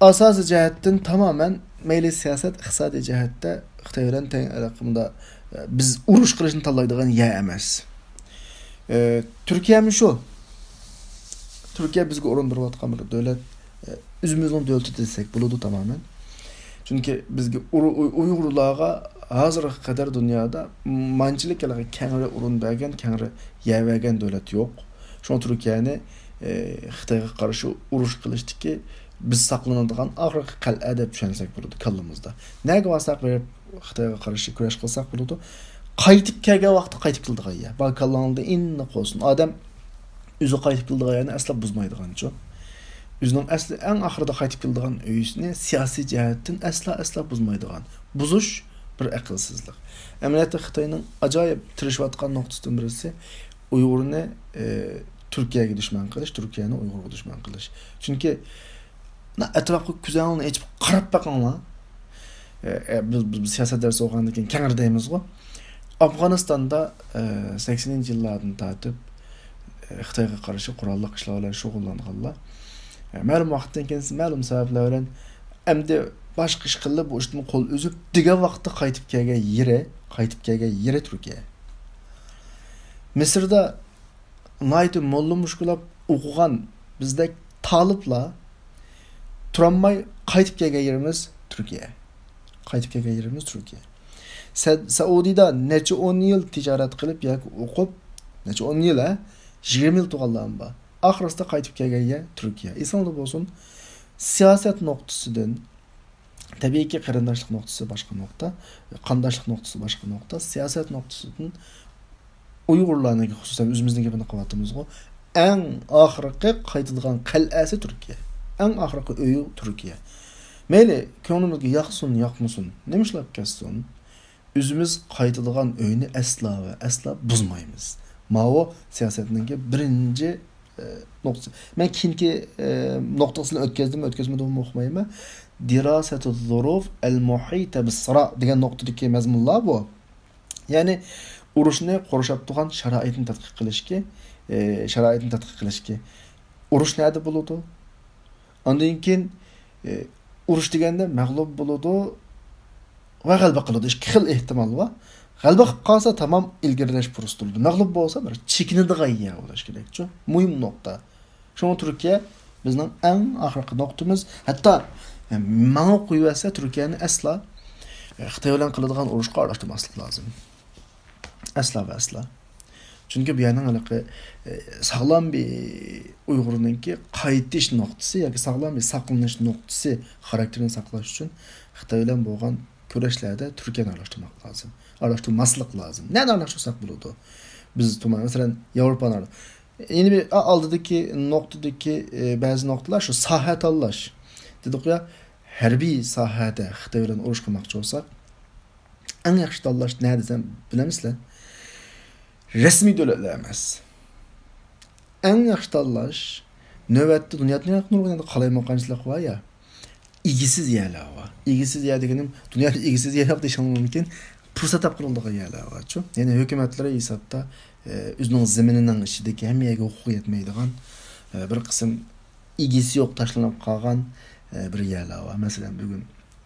ئاساسىي جەھەتتىن تامامەن مەيلى سىياسەت، ئىقتىسادىي جەھەتتە خىتاي بىلەن تەڭ ئەلەقىدە، بىز ئۇرۇش قىلىشنى تاللايدىغان يەر ئەمەس. ئە، تۈركىيەمۇ شۇ. تۈركىيە بىزگە ئورۇن بېرىۋاتقان بىر دۆلەت، ئە، ئۆزىمىزنىڭ دۆلىتى دېسەك بولىدۇ تامامەن. چۈنكى بىزگە ئۇرۇ-، ئۇي-، ئۇيغۇرلارغا ھازىرغا قەدەر دۇنيادا مانچىلىك ھېلىقى كەڭرى ئورۇن بەرگەن، كەڭرى يەر بەرگەن دۆلەت يوق. شۇڭا تۈركىيەنى، ئە، خىتايغا قارشى ئۇرۇش قىلىشتىكى بىز ساقلىنىدىغان ئاخىرقى قەلئە دەپ چۈشەنسەك بولىدۇ كاللىمىزدا. نەگە بارساق بېرىپ خىتايغا قارشى كۈرەش قىلساق بولىدۇ. قايتىپ كەلگەن ۋاقىتتا قايتىپ كېلىدىغان يەر. بار كاللاڭلاردا ئېنىق بولسۇن. ئادەم ئۆزى قايتىپ كېلىدىغان يەرنى ئەسلا بۇزمايدىغانچۇ. ئۆزىنىڭ ئەسلى ئەڭ ئاخىرىدا قايتىپ كېلىدىغان ئۆيىسىنى سىياسىي جەھەتتىن ئەسلا، ئەسلا بۇزمايدىغان. بۇزۇش بىر ئەقىلسىزلىق. ئەمەلىيەتتە خىتاينىڭ ئاجايىپ تىرىشىۋاتقان نۇقتىسىدىن بىرسى ئۇيغۇرنى، ئى، تۈركىيەگە دۈشمەن قىلىش، تۈركىيەنى ئۇيغۇرغا دۈشمەن قىلىش. چۈنكى مۇنداق ئەتراپقا كۆزۈڭلارنى ئېچىپ قاراپ بېقىڭلار. ئە، ئە، بىز، بىز، بىز سىياسەت دەرسى ئوقۇغاندىن كېيىن كەڭرى دەيمىزغۇ. ئافغانىستاندا، ئە، سەكسىنىنچى يىللاردىن تارتىپ، ئە، خىتايغا قارشى قوراللىق ئىشلار بىلەن شۇغۇللانغانلار. ئە، مەلۇم ۋاقىتتىن كېيىن مەلۇم سەۋەبلەر بىلەن ئەمدى باشقا ئىش قىلىپ، بۇ ئىشتىن قول ئۈزۈپ دېگەن ۋاقىتتا قايتىپ كەلگەن يېرى، قايتىپ كەلگەن يېرى تۈركىيە. مىسىردا ناھايىتى موللا مۇشكۇلاپ ئوقۇغان بىزدەك تالىپلار تۇرالماي قايتىپ كەلگەن يېرىمىز تۈركىيە. قايتىپ كەلگەن يېرىمىز تۈركىيە. سە-، سەئۇدىدا نەچچە ئون يىل تىجارەت قىلىپ ياكى ئوقۇپ، نەچچە ئون يىل، ھە؟ يىگىرمە يىل تۇرغانلارمۇ بار. ئاخىرسىدا قايتىپ كەلگەن يەر تۈركىيە. ئېسىڭلاردا بولسۇن، سىياسەت نۇقتىسىدىن، تەبىئىيكى، قېرىنداشلىق نۇقتىسى باشقا نۇقتا، قانداشلىق نۇقتىسى باشقا نۇقتا، سىياسەت نۇقتىسىدىن ئۇيغۇرلارنىڭكى، خۇسۇسەن ئۆزىمىزنىڭ گېپىنى قىلىۋاتىمىزغۇ، ئەڭ ئاخىرقى قايتىدىغان قەلئەسى تۈركىيە. ئەڭ ئاخىرقى ئۆيى تۈركىيە. مەيلى، كۆڭلىمىزگە ياقسۇن، ياقمىسۇن، نېمە ئىشلاپ كەتسۇن، ئۆزىمىز قايتىدىغان ئۆينى ئەسلا ۋە ئەسلا بۇزمايمىز. ماۋۇ سىياسەتنىڭكى بىرىنچى، ئە، نۇقتىسى. مەن كېيىنكى، ئە، نۇقتىسىنى ئۆتكەزدىممۇ، ئۆتكەزمىدىممۇ ئۇقمايمەن. دىراسەتۇ زۇرۇف ئەل مۇھىتە بىسسىرا دېگەن نۇقتىدىكى مەزمۇنلار بۇ. يەنى ئۇرۇشنى قورشاپ تۇرغان شارائىتنى تەتقىق قىلىشكى، ئى، شارائىتنى تەتقىق قىلىشكى. ئۇرۇش نەدە بولىدۇ؟ ئاندىن كېيىن، ئى، ئۇرۇش دېگەندە مەغلۇپ بولىدۇ ۋە غەلىبە قىلىدۇ. ئىككى خىل ئېھتىمال بار. غەلىبە قىلىپ قالسا تامام ئىلگىرىلەش پۇرسىتى بولىدۇ. مەغلۇپ بولسا بىر چېكىنىدىغان يەر بولۇش كېرەكچۇ. مۇھىم نۇقتا. شۇڭا تۈركىيە بىزنىڭ ئەڭ ئاخىرقى نۇقتىمىز. ھەتتا، ئە، ماڭا قويۇۋەتسە، تۈركىيەنى ئەسلا، ئە، خىتاي بىلەن قىلىدىغان ئۇرۇشقا ئارىلاشتۇرماسلىق لازىم. ئەسلا ۋە ئەسلا. چۈنكى بۇ يەرنىڭ ھېلىقى، ئە، ساغلام بىر ئۇيغۇرنىڭكى قايتىش نۇقتىسى ياكى ساغلام بىر ساقلىنىش نۇقتىسى خاراكتېرىنى ساقلاش ئۈچۈن خىتاي بىلەن بولغان كۈرەشلەردە تۈركىيەنى ئارىلاشتۇرماق لازىم. ئارىلاشتۇرماسلىق لازىم. نەدە ئارىلاشتۇرساق بولىدۇ؟ بىز تۇمان، مەسىلەن، ياۋروپانىڭ يەنە بىر ئا-، ئالدىدىكى نۇقتىدىكى، ئى، بەزى نۇقتىلار شۇ ساھە تاللاش. دېدۇق يا، ھەربىي ساھەدە خىتاي بىلەن ئۇرۇش قىلماقچى بولساق، ئەڭ ياخشى تاللاش نە دېسەم، بىلەمسىلەر؟ رەسمىي دۆلەتلەر ئەمەس. ئەڭ ياخشى تاللاش، نۆۋەتتە دۇنيادا نۇرغۇن يەردە قالايمىقانچىلىق بار يا. ئىگىسىز يەرلەر بار. ئىگىسىز يەر دېگىنىم، دۇنيادا ئىگىسىز يەر يوق دېيىشىڭ مۇمكىن. پۇرسەت تاپقىلى بولىدىغان يەرلەر بارچۇ. يەنى ھۆكۈمەتلىرى ھېسابتا، ئە، ئۆزىنىڭ زېمىنىنىڭ ئىچىدىكى ھەممە يەرگە ھوقۇقى يەتمەيدىغان، ئە، بىر قىسىم ئىگىسى يوق، تاشلىنىپ قالغان، ئە، بىر يەرلەر بار. مەسىلەن، بۈگۈن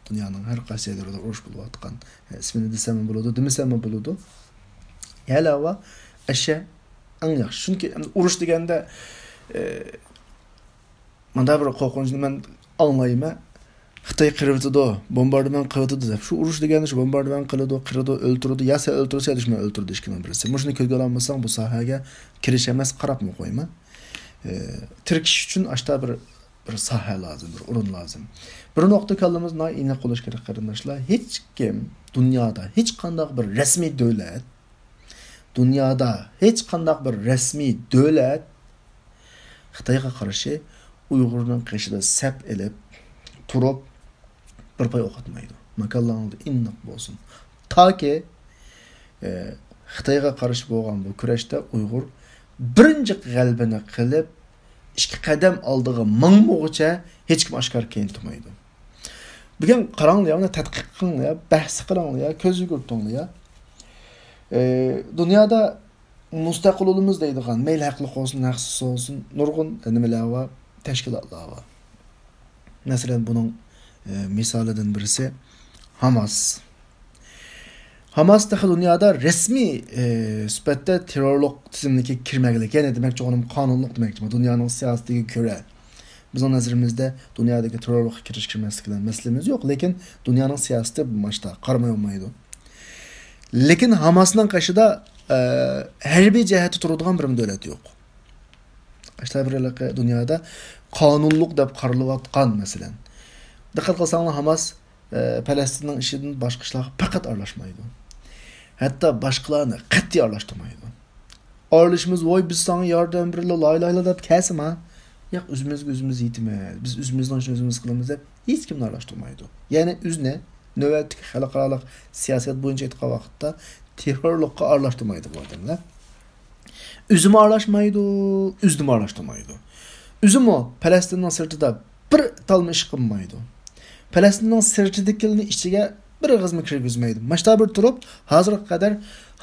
دۇنيانىڭ ھەر قايسى يەرلىرىدە ئۇرۇش بولۇۋاتقان، ئە، ئىسمىنى دېسەممۇ بولىدۇ، دېمىسەممۇ بولىدۇ. يەرلەر بار. ئەشە ئەڭ ياخشى. چۈنكى ئەمدى ئۇرۇش دېگەندە، ئە، مۇنداق بىر قورقۇنچنى مەن ئاڭلايمەن. خىتاي قىرىۋېتىدۇ، بومباردىمان قىلىۋېتىدۇ دەپ. شۇ ئۇرۇش دېگەندە شۇ بومباردىمان قىلىدۇ، قىرىدۇ، ئۆلتۈرىدۇ، يا سەن ئۆلتۈرىسەن، يا دۈشمەن ئۆلتۈرىدۇ، ئىككىنىڭ بىرسى. مۇشۇنى كۆزگە ئالالمىساڭ، بۇ ساھەگە كىرىش ئەمەس، قاراپمۇ قويما. ئى، تىركىشىش ئۈچۈن ئاشتا بىر، بىر ساھە لازىم، بىر ئورۇن لازىم. بىر نۇقتا كاللىمىزدا ئېنىق بولۇش كېرەك، قېرىنداشلار. ھېچكىم دۇنيادا، ھېچقانداق بىر رەسمىي دۆلەت، دۇنيادا ھېچقانداق بىر رەسمىي دۆلەت خىتايغا قارشى ئۇيغۇرنىڭ قېشىدا سەپ ئېلىپ تۇرۇپ بىر پاي ئوق ئاتمايدۇ. ماكانلىرىڭلاردا ئېنىق بولسۇن. تاكى، ئە، خىتايغا قارشى بولغان بۇ كۈرەشتە ئۇيغۇر بىرىنچى غەلىبىنى قىلىپ، ئىككى قەدەم ئالدىغا ماڭمىغۇچە ھېچكىم ئاشكارا كەينى تۇرمايدۇ. بۈگۈن قاراڭلار يا، مانا تەتقىق قىلىڭلار يا، بەھس قىلىڭلار يا، كۆز يۈگۈرتۈڭلار يا. ئى، دۇنيادا مۇستەقىل بولىمىز دەيدىغان، مەيلى ھەقلىق بولسۇن، ھەقسىز بولسۇن، نۇرغۇن نېمىلەر بار، تەشكىلاتلار بار. مەسىلەن، بۇنىڭ، ئى، مىسالىدىن بىرسى ھاماس. ھاماس تېخى دۇنيادا رەسمىي، ئى، سۈپەتتە تېررورلۇق تىزىملىكىگە كىرمەگلىك، يەنى دېمەكچى بولغىنىم قانۇنلۇق دېمەكچىمەن، دۇنيانىڭ سىياسىتىگە كۆرە. بىزنىڭ نەزىرىمىزدە دۇنيادىكى تېررورلۇققا كىرىش كىرمەسلىك بىلەن مەسىلىمىز يوق، لېكىن دۇنيانىڭ سىياسىتى بۇ ماشتا قارىماي بولمايدۇ. لېكىن ھاماسنىڭ قېشىدا، ئە، ھەربىي جەھەتتە تۇرىدىغان بىرمۇ دۆلەت يوق. ئاشتا بىر ھېلىقى دۇنيادا قانۇنلۇق دەپ قارىلىۋاتقان، مەسىلەن. دىققەت قىلساڭلار، ھاماس، ئە، پەلەستىننىڭ ئىشىدىن باشقا ئىشلارغا پەقەت ئارىلاشمايدۇ. ھەتتا باشقىلارنى قەتئىي ئارىلاشتۇرمايدۇ. ئارىلىشىمىز، ۋاي، بىز ساڭا ياردەم بېرىلى، لايلايلا دەپ كەلسىما، ياق، ئۆزىمىزگە ئۆزىمىز يېتىمىز، بىز ئۆزىمىزنىڭ ئىشىنى ئۆزىمىز قىلىمىز دەپ ھېچكىمنى ئارىلاشتۇرمايدۇ. يەنى ئۆزىنى نۆۋەتتىكى خەلقئارالىق سىياسەت بويىچە ئېيتقان ۋاقىتتا تېررورلۇققا ئارىلاشتۇرمايدۇ بۇ ئادەملەر. ئۆزىمۇ ئارىلاشمايدۇ، ئۆزىنىمۇ ئارىلاشتۇرمايدۇ. ئۆزىمۇ پەلەستىننىڭ سىرتىدا بىر تالما ئىش قىلمايدۇ. پەلەستىننىڭ سىرتىدىكىلىرىنى ئىچىگە بىر ئېغىزمۇ كىرگۈزمەيدۇ. ماشتا بىر تۇرۇپ، ھازىرغا قەدەر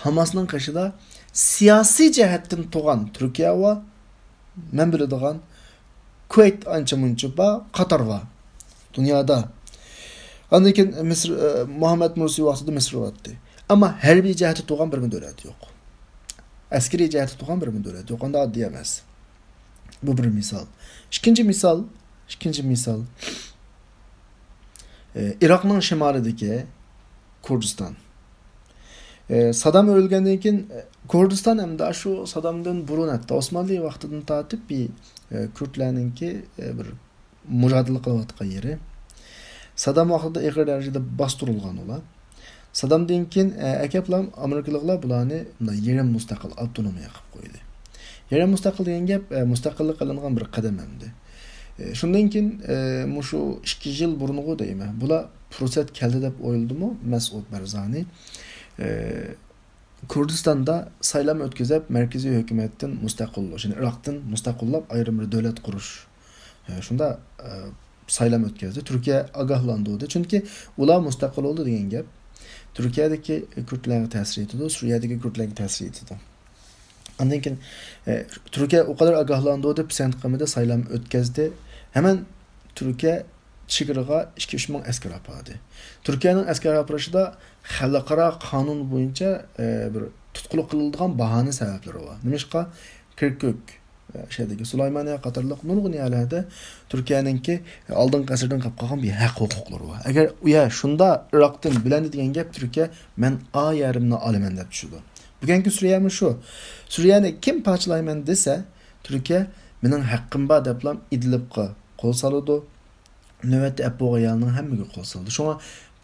ھاماسنىڭ قېشىدا سىياسىي جەھەتتىن تۇغان تۈركىيە ۋە مەن بىلىدىغان كۇۋەيت ئانچە مۇنچە بار، قاتار بار دۇنيادا. ئاندىن كېيىن مىسىر، ئە، مۇھەممەد مۇرسى ۋاقتىدا مىسىر بارتتى. ئەمما ھەربىي جەھەتتە تۇغان بىرمۇ دۆلەت يوق. ئەسكىرىي جەھەتتە تۇغان بىرمۇ دۆلەت يوق. ئانداق ئاددىي ئەمەس. بۇ بىر مىسال. ئىككىنچى مىسال، ئىككىنچى مىسال، ئە، ئىراقنىڭ شىمالىدىكى كۇردىستان. ئە، سادام ئۆلگەندىن كېيىن، ئە، كۇردىستان ئەمدى شۇ سادامدىن بۇرۇن، ھەتتا ئوسمانلى ۋاقتىدىن تارتىپ بىر، ئە، كۇردلارنىڭكى، ئە، بىر مۇجادىلە قىلىۋاتقان يېرى. سادام ۋاقتىدا ئېغىر دەرىجىدە باستۇرۇلغان ئۇلار. سادامدىن كېيىن، ئە، ئەكەپلا ئامېرىكىلىقلار بۇلارنى مۇنداق يېرىم مۇستەقىل ئاپتونومىيە قىلىپ قويدى. يېرىم مۇستەقىل دېگەن گەپ، ئە، مۇستەقىللىق ئېلىنغان بىر قەدەم ئەمدى. ئە، شۇندىن كېيىن، ئە، مۇشۇ ئىككى يىل بۇرۇنغۇ دەيمەن، بۇلار پۇرسەت كەلدى دەپ ئويلىدىمۇ مەسئۇد بەرزانى؟ ئە، كۇردىستاندا سايلام ئۆتكۈزۈپ، مەركىزىي ھۆكۈمەتتىن مۇستەقىل بولۇش، يەنى ئىراقتىن مۇستەقىللاپ، ئايرىم بىر دۆلەت قۇرۇش، ئە، شۇنداق، ئە، سايلام ئۆتكۈزدى. تۈركىيە ئاگاھلاندۇردى. چۈنكى ئۇلار مۇستەقىل بولدى دېگەن گەپ تۈركىيەدىكى كۈردلەرگە تەسىر يېتىدۇ، سۈرىيەدىكى كۈردلەرگە تەسىر يېتىدۇ. ئاندىن كېيىن، ئە، تۈركىيە ئۇ قەدەر ئاگاھلاندۇردى، پىسەنت قىلمىدى، سايلام ئۆتكۈزدى. ھەمەن تۈركىيە چېگرىغا ئىككى، ئۈچ مىڭ ئەسكەر ئاپاردى. تۈركىيەنىڭ ئەسكەر ئاپىرىشىدا خەلقئارا قانۇن بويىچە، ئە، بىر تۇتقۇنلۇق قىلىدىغان باھانە سەۋەبلىرى بار. نېمىشقا؟ كىركۈك، ئە، شەھەردىكى سۇلايمانىيە قاتارلىق نۇرغۇن يەرلەردە تۈركىيەنىڭكى ئالدىنقى ئەسىردىن قېلىپ قالغان بىر ھەق ھوقۇقلىرى بار. ئەگەر ئۇ يەر شۇنداق ئىراقتىن بۆلەندى دېگەن گەپ، تۈركىيە مەن ئا يېرىمنى ئالىمەن دەپ چۈشىدۇ. بۈگۈنكى سۈرىيەمۇ شۇ. سۈرىيەنى كىم پارچىلايمەن دېسە، تۈركىيە مېنىڭ ھەققىم بار دەپلا ئىدلىبقا قول سالىدۇ. نۆۋەتتە ئەپ بولغان يەرنىڭ ھەممىگە قول سالدى. شۇڭا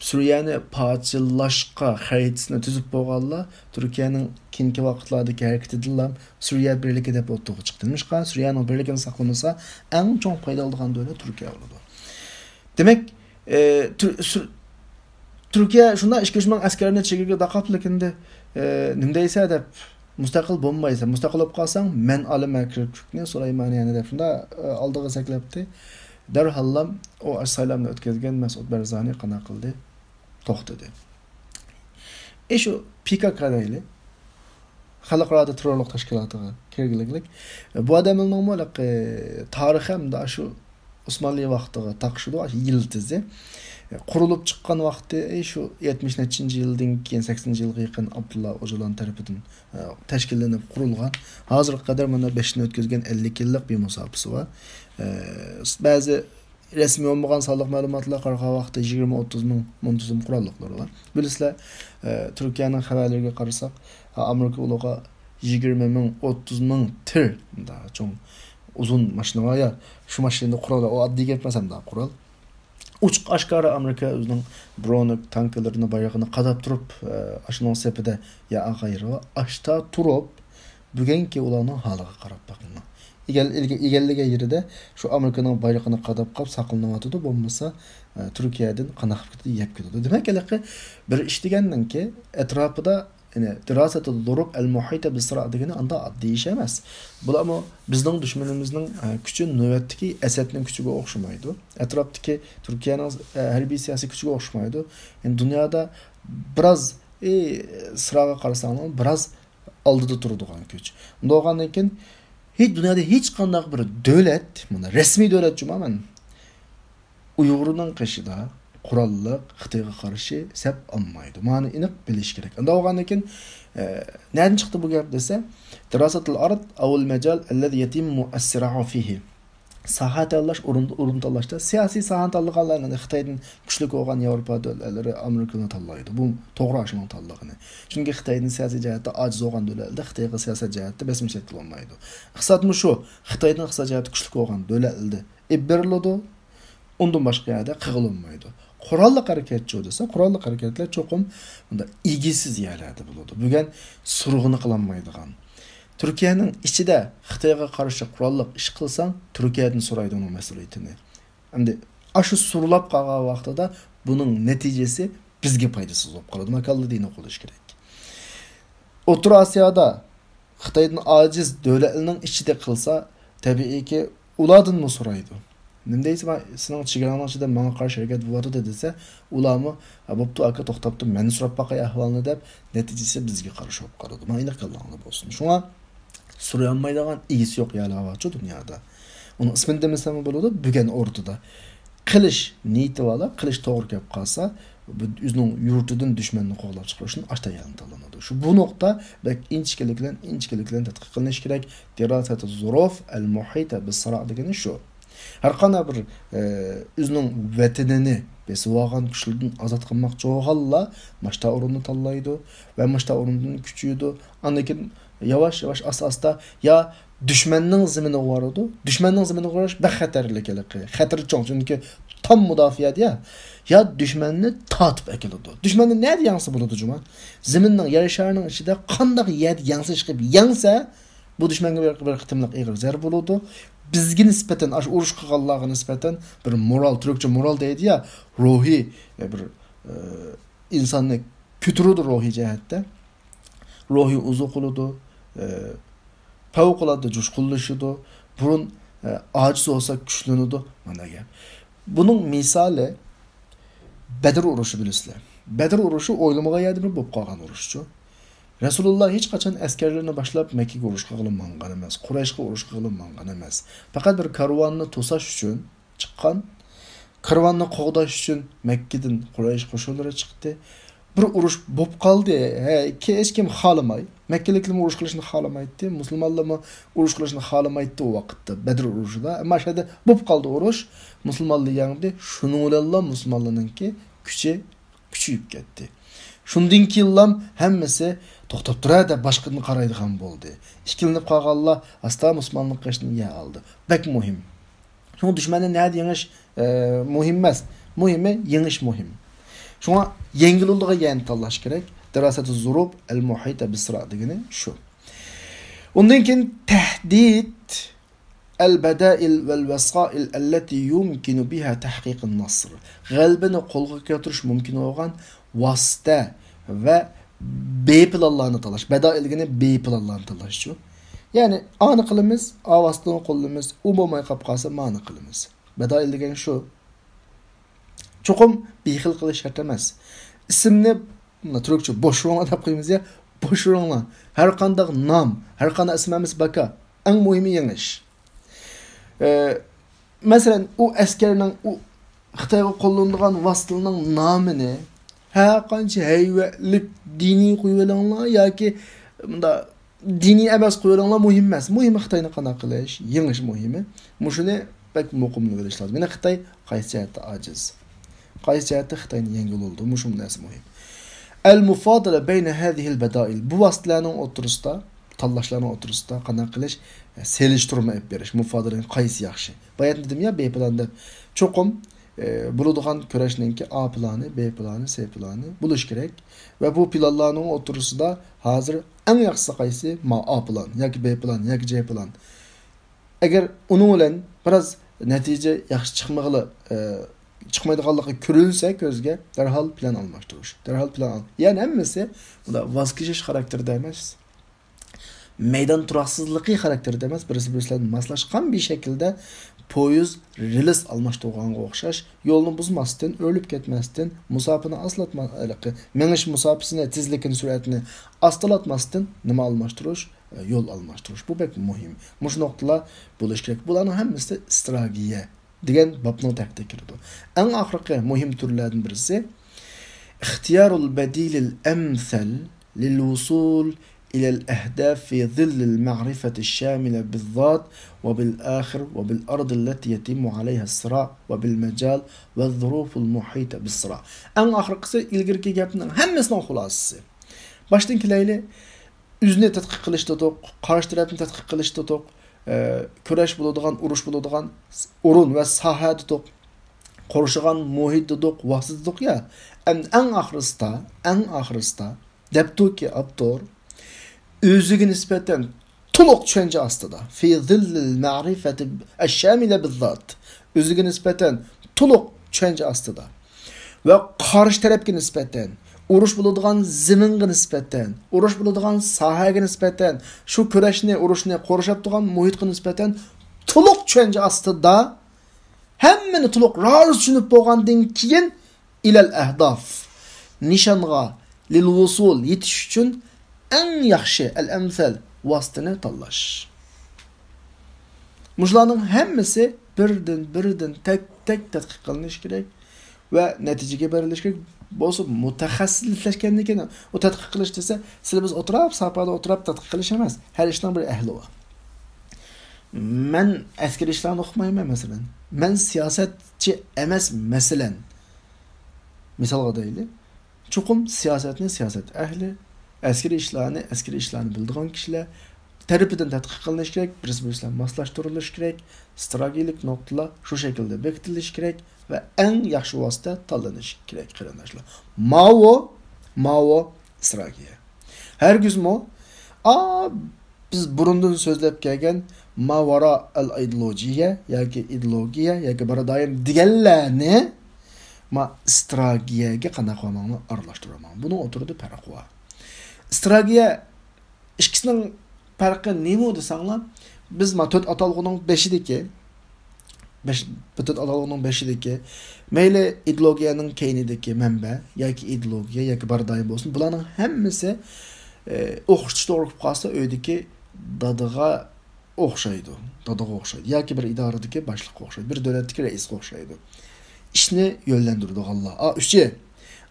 سۈرىيەنى پارچىلاشقا خەرىتىسىنى تۈزۈپ بولغانلار تۈركىيەنىڭ كېيىنكى ۋاقىتلاردىكى ھەرىكىتىدىنلا سۈرىيە بىرلىكى دەپ ئوتتۇرىغا چىقتى. نېمىشقا؟ سۈرىيەنىڭ بىرلىكىنى ساقلىمىسا، ئەڭ چوڭ پايدا ئالىدىغان دۆلەت تۈركىيە بولىدۇ. دېمەك، ئە، تۈر-، سۈر-، تۈركىيە شۇنداق ئىككى، ئۈچ مىڭ ئەسكەرنى چېگرىگە تاقاپلا كېتىندى. ئە، نېمە دەيسە دەپ، مۇستەقىل بولمايسەن، مۇستەقىل بولۇپ قالساڭ، مەن ئالىمەن كىركۈكنى، سۇلايمانىيەنى دەپ شۇنداق، ئە، ئالدىغا سەكلەپتى. دەرھاللا ئۇ سايلامنى ئۆتكۈزگەن مەسئۇد بەرزانى قانداق قىلدى؟ توختىدى. ئى، شۇ پى كاكا دەيلى. خەلقئارادا تېررورلۇق تەشكىلاتىغا كىرگۈلۈكلۈك. بۇ ئادەمنىڭمۇ ھېلىقى تارىخى ھەمدە شۇ ئوسمانلى ۋاقتىغا تاقىشىدۇ، يىلتىزى. قۇرۇلۇپ چىققان ۋاقتى، ئى، شۇ يەتمىش نەچچىنچى يىلدىن كېيىن، سەكسىنىنچى يىلغا يېقىن ئابدۇللا ئوجالان تەرىپىدىن، ئە، تەشكىللىنىپ قۇرۇلغان. ھازىرغا قەدەر مانا بەش يىلنى ئۆتكۈزگەن، ئەللىك يىللىق بىر مۇساپىسى بار. ئە، بەزى رەسمىي بولمىغان سانلىق مەلۇماتلارغا قارىغان ۋاقىتتا يىگىرمە، ئوتتۇز مىڭ، مۇنتىزىم قوراللىقلىرى بار. بىلىسىلەر، ئە، تۈركىيەنىڭ خەۋەرلىرىگە قارىساق، ئە، ئامېرىكا ئۇلىغا يىگىرمە مىڭ، ئوتتۇز مىڭ تىر، مۇنداق چوڭ ئۇزۇن ماشىنا بار يا، شۇ ماشىنىدا قورال، ئۇ ئاددىي گەپ ئەمەس، مۇنداق قورال. ئوچۇق ئاشكارا ئامېرىكا ئۆزىنىڭ برونېك تانكىلىرىنى، بايرىقىنى قاداپ تۇرۇپ، ئە، ئاشۇنىڭ سېپىدە يا ئاغايرىغا ئاشتا تۇرۇپ، بۈگۈنكى ئۇلارنىڭ ھالىغا قاراپ بېقىڭلار. ئىگەل-، ئىگە-، ئىگىلىگەن يېرىدە شۇ ئامېرىكىنىڭ بايرىقىنى قاداپ قاپ ساقلىنىۋاتىدۇ، بولمىسا، ئە، تۈركىيەدىن قانداق قىلىپ كېتىدۇ، يەپ كېتىدۇ. دېمەك، ھېلىقى بىر ئىش دېگەننىڭكى ئەتراپىدا، يەنى دىراسەتۇ زۇرۇب ئەل مۇھىتە بىسسىرا دېگىنى ئانداق ئاددىي ئىش ئەمەس. بۇلارمۇ بىزنىڭ دۈشمىنىمىزنىڭ، ئە، كۈچى نۆۋەتتىكى ئەسەدنىڭ كۈچىگە ئوخشىمايدۇ. ئەتراپتىكى تۈركىيەنىڭ، ئە، ھەربىي سىياسىي كۈچىگە ئوخشىمايدۇ. يەنى دۇنيادا بىراز، ئى، سىراغا قارىساڭلار، بىراز ئالدىدا تۇرىدىغان كۈچ. بولغاندىن كېيىن، ھېچ، دۇنيادا ھېچقانداق بىر دۆلەت، مانا، رەسمىي دۆلەت جۇما، مەن ئۇيغۇرنىڭ قېشىدا قوراللىق خىتايغا قارشى سەپ ئالمايدۇ. مانى ئېنىق بىلىش كېرەك. ئۇنداق بولغاندىن كېيىن، ئە، نەدىن چىقتى بۇ گەپ دېسە، دىراسەتۇل ئارد ئەۋۇل مەجال ئەللەزى يەتىممۇ ئەسسىراھۇ فىھى. ساھە تاللاش، ئورۇن، ئورۇن تاللاشتا سىياسىي ساھەنى تاللىغانلار، يەنى خىتايدىن كۈچلۈك بولغان ياۋروپا دۆلەتلىرى ئامېرىكىنى تاللايدۇ. بۇ توغرا ئاشۇنىڭ تاللىغىنى. چۈنكى خىتايدىن سىياسىي جەھەتتە ئاجىز بولغان دۆلەتلەردە خىتايغا سىياسەت جەھەتتە بېسىم شەكىل بولمايدۇ. ئىقتىسادمۇ شۇ. خىتايدىن ئىقتىساد جەھەتتە كۈچلۈك بولغان دۆلەتلەردە ئېلىپ بېرىلىدۇ. ئۇندىن باشقا يەردە قىلغىلى بولمايدۇ. قوراللىق ھەرىكەتچۇ دېسە، قوراللىق ھەرىكەتلەر چوقۇم بۇنداق ئىگىسىز يەرلەردە بولىدۇ. بۈگۈن سۇرغۇنى قىلالمايدىغان، تۈركىيەنىڭ ئىچىدە خىتايغا قارشى قوراللىق ئىش قىلساڭ، تۈركىيەدىن سورايدۇ ئۇنىڭ مەسئۇلىيىتىنى. ئەمدى ئاشۇ سورىلاپ قالغان ۋاقتىدا بۇنىڭ نەتىجىسى بىزگە پايدىسىز بولۇپ قالىدۇ. ماكاللا دېگىنى قوغداش كېرەك. ئوتتۇرا ئاسىيادا خىتايدىن ئاجىز دۆلەتلەرنىڭ ئىچىدە قىلسا، تەبىئىيكى، ئۇلاردىنمۇ سورايدۇ. نېمە دەيسىز، ما-، سېنىڭ چېگراڭنىڭ ئىچىدە ماڭا قارشى ھەرىكەت بولۇۋاتىدۇ دېسە، ئۇلارمۇ، «ھە، بوپتۇ ئاكا، توختاپ تۇر، مەن سوراپ باقاي ئەھۋالنى» دەپ، نەتىجىسى بىزگە قارشى بولۇپ قالىدۇ. مانا ئېنىق كاللاڭلاردا بولسۇن. شۇڭا سورىيالمايدىغان ئىگىسى يوق يەرلەر بارچۇ دۇنيادا. ئۇنىڭ ئىسمىنى دېمىسەممۇ بولىدۇ، بۈگەن ئورتىدا. قىلىش نىيىتى بارلار، قىلىش توغرا كەپ قالسا، بۇ ئۆزىنىڭ يۇرتىدىن دۈشمەننى قوغلاپ چىقىرىشتىن ئاشتا يەرنى تاللىنىدۇ. شۇ، بۇ نۇقتا بەك ئىنچىكىلىك بىلەن، ئىنچىكىلىك بىلەن تەتقىق قىلىنىشى كېرەك. دىراسەتۇ زۇروف ئەل مۇھىتە بىسسىرا دېگىنى شۇ. ھەر قانداق بىر، ئە، ئۆزىنىڭ ۋەتىنىنى بېسىۋالغان كۈچلەردىن ئازاد قىلماقچى بولغانلار ماشتا ئورۇننى تاللايدۇ ۋە ماشتا ئورۇندىن كۈچىيىدۇ. ئاندىن كېيىن ياۋاش-ياۋاش، ئاستا-ئاستا يا دۈشمەننىڭ زېمىنىغا بارىدۇ. دۈشمەننىڭ زېمىنىغا بېرىش بەك خەتەرلىك ھېلىقى. خەتىرى چوڭ، چۈنكى تام مۇداپىئەدە يا. يا دۈشمەننى تارتىپ ئەكېلىدۇ. دۈشمەننى نەدە يەڭسە بولىدۇ جۇما؟ زېمىننىڭ، يەر شارىنىڭ ئىچىدە قانداق يەردە يەڭسە ئىشقىلىپ يەڭسە، بۇ دۈشمەنگە بىر، بىر قېتىملىق ئېغىر زەربە بولىدۇ. بىزگە نىسبەتەن، ئاشۇ ئۇرۇش قىلغانلارغا نىسبەتەن بىر مورال، تۈركچە مورال دەيدۇ يا، روھىي، ئە، بىر، ئە، ئىنساننى كۆتۈرىدۇ روھىي جەھەتتە. روھى ئوزۇق بولىدۇ، ئە، پەۋقۇلئاددە جۇشقۇنلىشىدۇ. بۇرۇن، ئە، ئاجىز بولسا كۈچلىنىدۇ. مانا گەپ. بۇنىڭ مىسالى بەدر ئۇرۇشى بىلىسىلەر. بەدر ئۇرۇشى ئويلىمىغان يەردە بىر بولۇپ قالغان ئۇرۇشچۇ. رەسۇلۇللا ھېچقاچان ئەسكەرلىرىنى باشلاپ مەككىگە ئۇرۇش قىلغىلى ماڭغان ئەمەس، قۇرەيشقا ئۇرۇش قىلغىلى ماڭغان ئەمەس. پەقەت بىر كارۋاننى توساش ئۈچۈن چىققان. كارۋاننى قوغداش ئۈچۈن مەككىدىن قۇرەيش قوشۇنلىرى چىقتى. بىر ئۇرۇش بولۇپ قالدى. ھە، كى-، ھېچكىم خالىماي. مەككىلىكلەرمۇ ئۇرۇش قىلىشنى خالىمايتتى. مۇسۇلمانلارمۇ ئۇرۇش قىلىشنى خالىمايتتى ئۇ ۋاقىتتا، بەدر ئۇرۇشىدا. ئەمما شۇ يەردە بولۇپ قالدى ئۇرۇش. مۇسۇلمانلار يەڭدى. شۇنىڭ بىلەنلا مۇسۇلمانلارنىڭكى كۈچى كۈچىيىپ كەتتى. شۇندىن كېيىنلا ھەممىسى توختاپ تۇرە دەپ باشقىدىن قارايدىغان بولدى. ئىككىلىنىپ قالغانلار ئاستا مۇسۇلمانلىق قىلىشنى يە ئالدى. بەك مۇھىم. شۇڭا دۈشمەننى نەدە يېڭىش، ئە، مۇھىم ئەمەس. مۇھىمى يېڭىش مۇھىم. شۇڭا يەڭگىلى بولىدىغان يەرنى تاللاش كېرەك. دىراسەتۇ زۇروف ئەل مۇھىتە بىسسىرا دېگىنى شۇ. ئۇندىن كېيىن تەھدىد ئەل بەدائىل ۋەل ۋەسائىل ئەللەتى يۇمكىنۇ بىھا تەھقىقىن نەسر. غەلىبىنى قولغا كەلتۈرۈش مۇمكىن بولغان ۋاسىتە ۋە بې پىلانلارنى تاللاش. بەدائىل دېگىنى بې پىلانلارنى تاللاشچۇ. يەنى ئانى قىلىمىز، ئا ۋاسىتىنى قوللىمىز، ئۇ بولماي قاپ قالسا مانى قىلىمىز. بەدائىل دېگەن شۇ. چوقۇم بىخىل قىلىش شەرت ئەمەس. ئىسىمنى، مۇنداق تۈركچە بوشۇرۇڭلار دەپ قويىمىز يا، بوشۇرۇڭلار. ھەر قانداق نام، ھەر قانداق ئىسىم ھەممىسى باكا. ئەڭ مۇھىمى يېڭىش. ئە، مەسىلەن، ئۇ ئەسكەرنىڭ، ئۇ خىتايغا قوللىنىدىغان ۋاسىتىلىرىنىڭ نامىنى ھەر قانچە ھەيۋەتلىك دىنىي قويۇۋېلىڭلار ياكى مۇنداق دىنىي ئەمەس قويۇۋېلىڭلار، مۇھىم ئەمەس. مۇھىمى خىتاينى قانداق قىلىش، يېڭىش مۇھىمى. مۇشۇنى بەك مۇقىملىۋېلىش لازىم. يەنە خىتاي قايسى جەھەتتە ئاجىز؟ قايسى جەھەتتە خىتاينى يەڭگىلى بولىدۇ؟ مۇشۇ نەرسە مۇھىم. ئەل مۇفادىلە بەينە ھەزىھىل بەدائىل. بۇ ۋاسىتىلەرنىڭ ئوتتۇرىسىدا، تاللاشلارنىڭ ئوتتۇرىسىدا قانداق قىلىش؟ سېلىشتۇرما ئېلىپ بېرىش. مۇفادىلە قايسى ياخشى؟ بايا دېدىم يا، بې پىلان دەپ. چوقۇم، ئە، بولىدىغان كۈرەشنىڭكى ئا پىلانى، بې پىلانى، سې پىلانى بولۇشى كېرەك. ۋە بۇ پىلانلارنىڭ ئوتتۇرىسىدا ھازىر ئەڭ ياخشىسى قايسى؟ ما ئا پىلان ياكى بې پىلان ياكى جې پىلان. ئەگەر ئۇنىڭ بىلەن بىراز نەتىجە ياخشى چىقمىغىلى، ئە، چىقمايدىغانلىقى كۆرۈلسە كۆزگە، دەرھال پىلان ئالماشتۇرۇش. دەرھال پىلان ئال-، يەنى ھەممىسى بۇنداق ۋاز كېچىش خاراكتېرىدا ئەمەس. مەيدان تۇراقسىزلىقى خاراكتېرىدە ئەمەس، بىرسى-بىرسى بىلەن ماسلاشقان بىر شەكىلدە پويىز رېلىس ئالماشتۇرغانغا ئوخشاش، يولنى بۇزماستىن، ئۆرۈلۈپ كەتمەستىن، مۇساپىنى ئاستىلاتما-، ھېلىقى مېڭىش مۇساپىسىنى، تېزلىكىنى، سۈرئەتىنى ئاستىلاتماستىن نېمە ئالماشتۇرۇش؟ يول ئالماشتۇرۇش. بۇ بەك مۇھىم. مۇشۇ نۇقتىلار بولۇشى كېرەك. بۇلارنىڭ ھەممىسى ئىستراتېگىيە دېگەن بابنىڭ تەھتىگە كىرىدۇ. ئەڭ ئاخىرقى مۇھىم تۈرلەردىن بىرسى، اختيار البديل الأمثل للوصول إلى الأهداف في ظل المعرفة الشاملة بالذات وبالآخر وبالأرض التي يتم عليها الصراع وبالمجال والظروف المحيطة بالصراع. ئەڭ ئاخىرقىسى ئىلگىرىكى گەپنىڭ ھەممىسىنىڭ خۇلاسىسى. باشتىن كېلەيلى. ئۆزىنى تەتقىق قىلىش دېدۇق، قارشى تەرەپنى تەتقىق قىلىش دېدۇق، ئە، كۈرەش بولىدىغان، ئۇرۇش بولىدىغان ئورۇن ۋە ساھە دېدۇق، قورشىغان مۇھىت دېدۇق، ۋاسىتە دېدۇق يا. ئەمدى ئەڭ ئاخىرىسىدا، ئەڭ ئاخىرىسىدا دەپتۇكى ئاپتور، ئۆزىگە نىسبەتەن تولۇق چۈشەنچە ئاستىدا، في ظل المعرفة الشاملة بالذات، ئۆزىگە نىسبەتەن تولۇق چۈشەنچە ئاستىدا ۋە قارشى تەرەپكە نىسبەتەن، ئۇرۇش بولىدىغان زېمىنغا نىسبەتەن، ئۇرۇش بولىدىغان ساھەگە نىسبەتەن، شۇ كۈرەشنى، ئۇرۇشنى قورشاپ تۇرغان مۇھىتقا نىسبەتەن تولۇق چۈشەنچە ئاستىدا، ھەممىنى تولۇق رازى چۈشىنىپ بولغاندىن كېيىن، إلى الأهداف، نىشانغا، للوصول، يېتىش ئۈچۈن ئەڭ ياخشى، الأمثل، ۋاسىتىنى تاللاش. مۇشۇلارنىڭ ھەممىسى بىردىن، بىردىن، تەك، تەك تەتقىق قىلىنىشى كېرەك ۋە نەتىجىگە بېرىلىشى كېرەك. بولسا مۇتەخەسسىسلەشكەندىن كېيىن ئۇ تەتقىق قىلىش دېسە، سىلە بىز ئولتۇراپ، ساپادا ئولتۇراپ تەتقىق قىلىش ئەمەس. ھەر ئىشنىڭ بىر ئەھلى بار. مەن ئەسكىرىي ئىشلارنى ئوقۇمايمەن، مەسىلەن. مەن سىياسەتچى ئەمەس، مەسىلەن. مىسالغا دەيلى، چوقۇم سىياسەتنى سىياسەت ئەھلى، ئەسكىرىي ئىشلارنى ئەسكىرىي ئىشلارنى بىلىدىغان كىشىلەر تەرىپىدىن تەتقىق قىلىنىشى كېرەك، بىرسى بىرسى بىلەن ماسلاشتۇرۇلۇشى كېرەك، ئىستراتېگىيەلىك نۇقتىلار شۇ شەكىلدە بېكىتىلىشى كېرەك ۋە ئەڭ ياخشى ۋاسىتە تاللىنىشى كېرەك، قېرىنداشلار. ماۋۇ، ماۋۇ ئىستراتېگىيە. ھەرگىزمۇ، ئا، بىز بۇرۇندىن سۆزلەپ كەلگەن ماۋارا ئەل ئىدېئولوگىيە ياكى ئىدېئولوگىيە ياكى بارادايىم دېگەنلەرنى ما ئىستراتېگىيەگە قانداق قىلماڭلار، ئارىلاشتۇرماڭ. بۇنىڭ ئوتتۇرىدا پەرق بار. ئىستراتېگىيە ئىككىسىنىڭ پەرقى نېمە دېسەڭلار، بىز ما تۆت ئاتالغۇنىڭ بېشىدىكى، بەش، بۇ تۆت ئاتالغۇنىڭ بېشىدىكى، مەيلى ئىدېئولوگىيەنىڭ كەينىدىكى مەنبە ياكى ئىدېئولوگىيە ياكى بارادايىم بولسۇن، بۇلارنىڭ ھەممىسى، ئە، ئوخشىتىش توغرا بولۇپ قالسا، ئۆيدىكى دادىغا ئوخشايدۇ. دادىغا ئوخشايدۇ. ياكى بىر ئىدارىدىكى باشلىققا ئوخشايدۇ. بىر دۆلەتتىكى رەئىسكە ئوخشايدۇ. ئىشنى يۆنلەندۈرىدىغانلار. ئا، ئۈچى.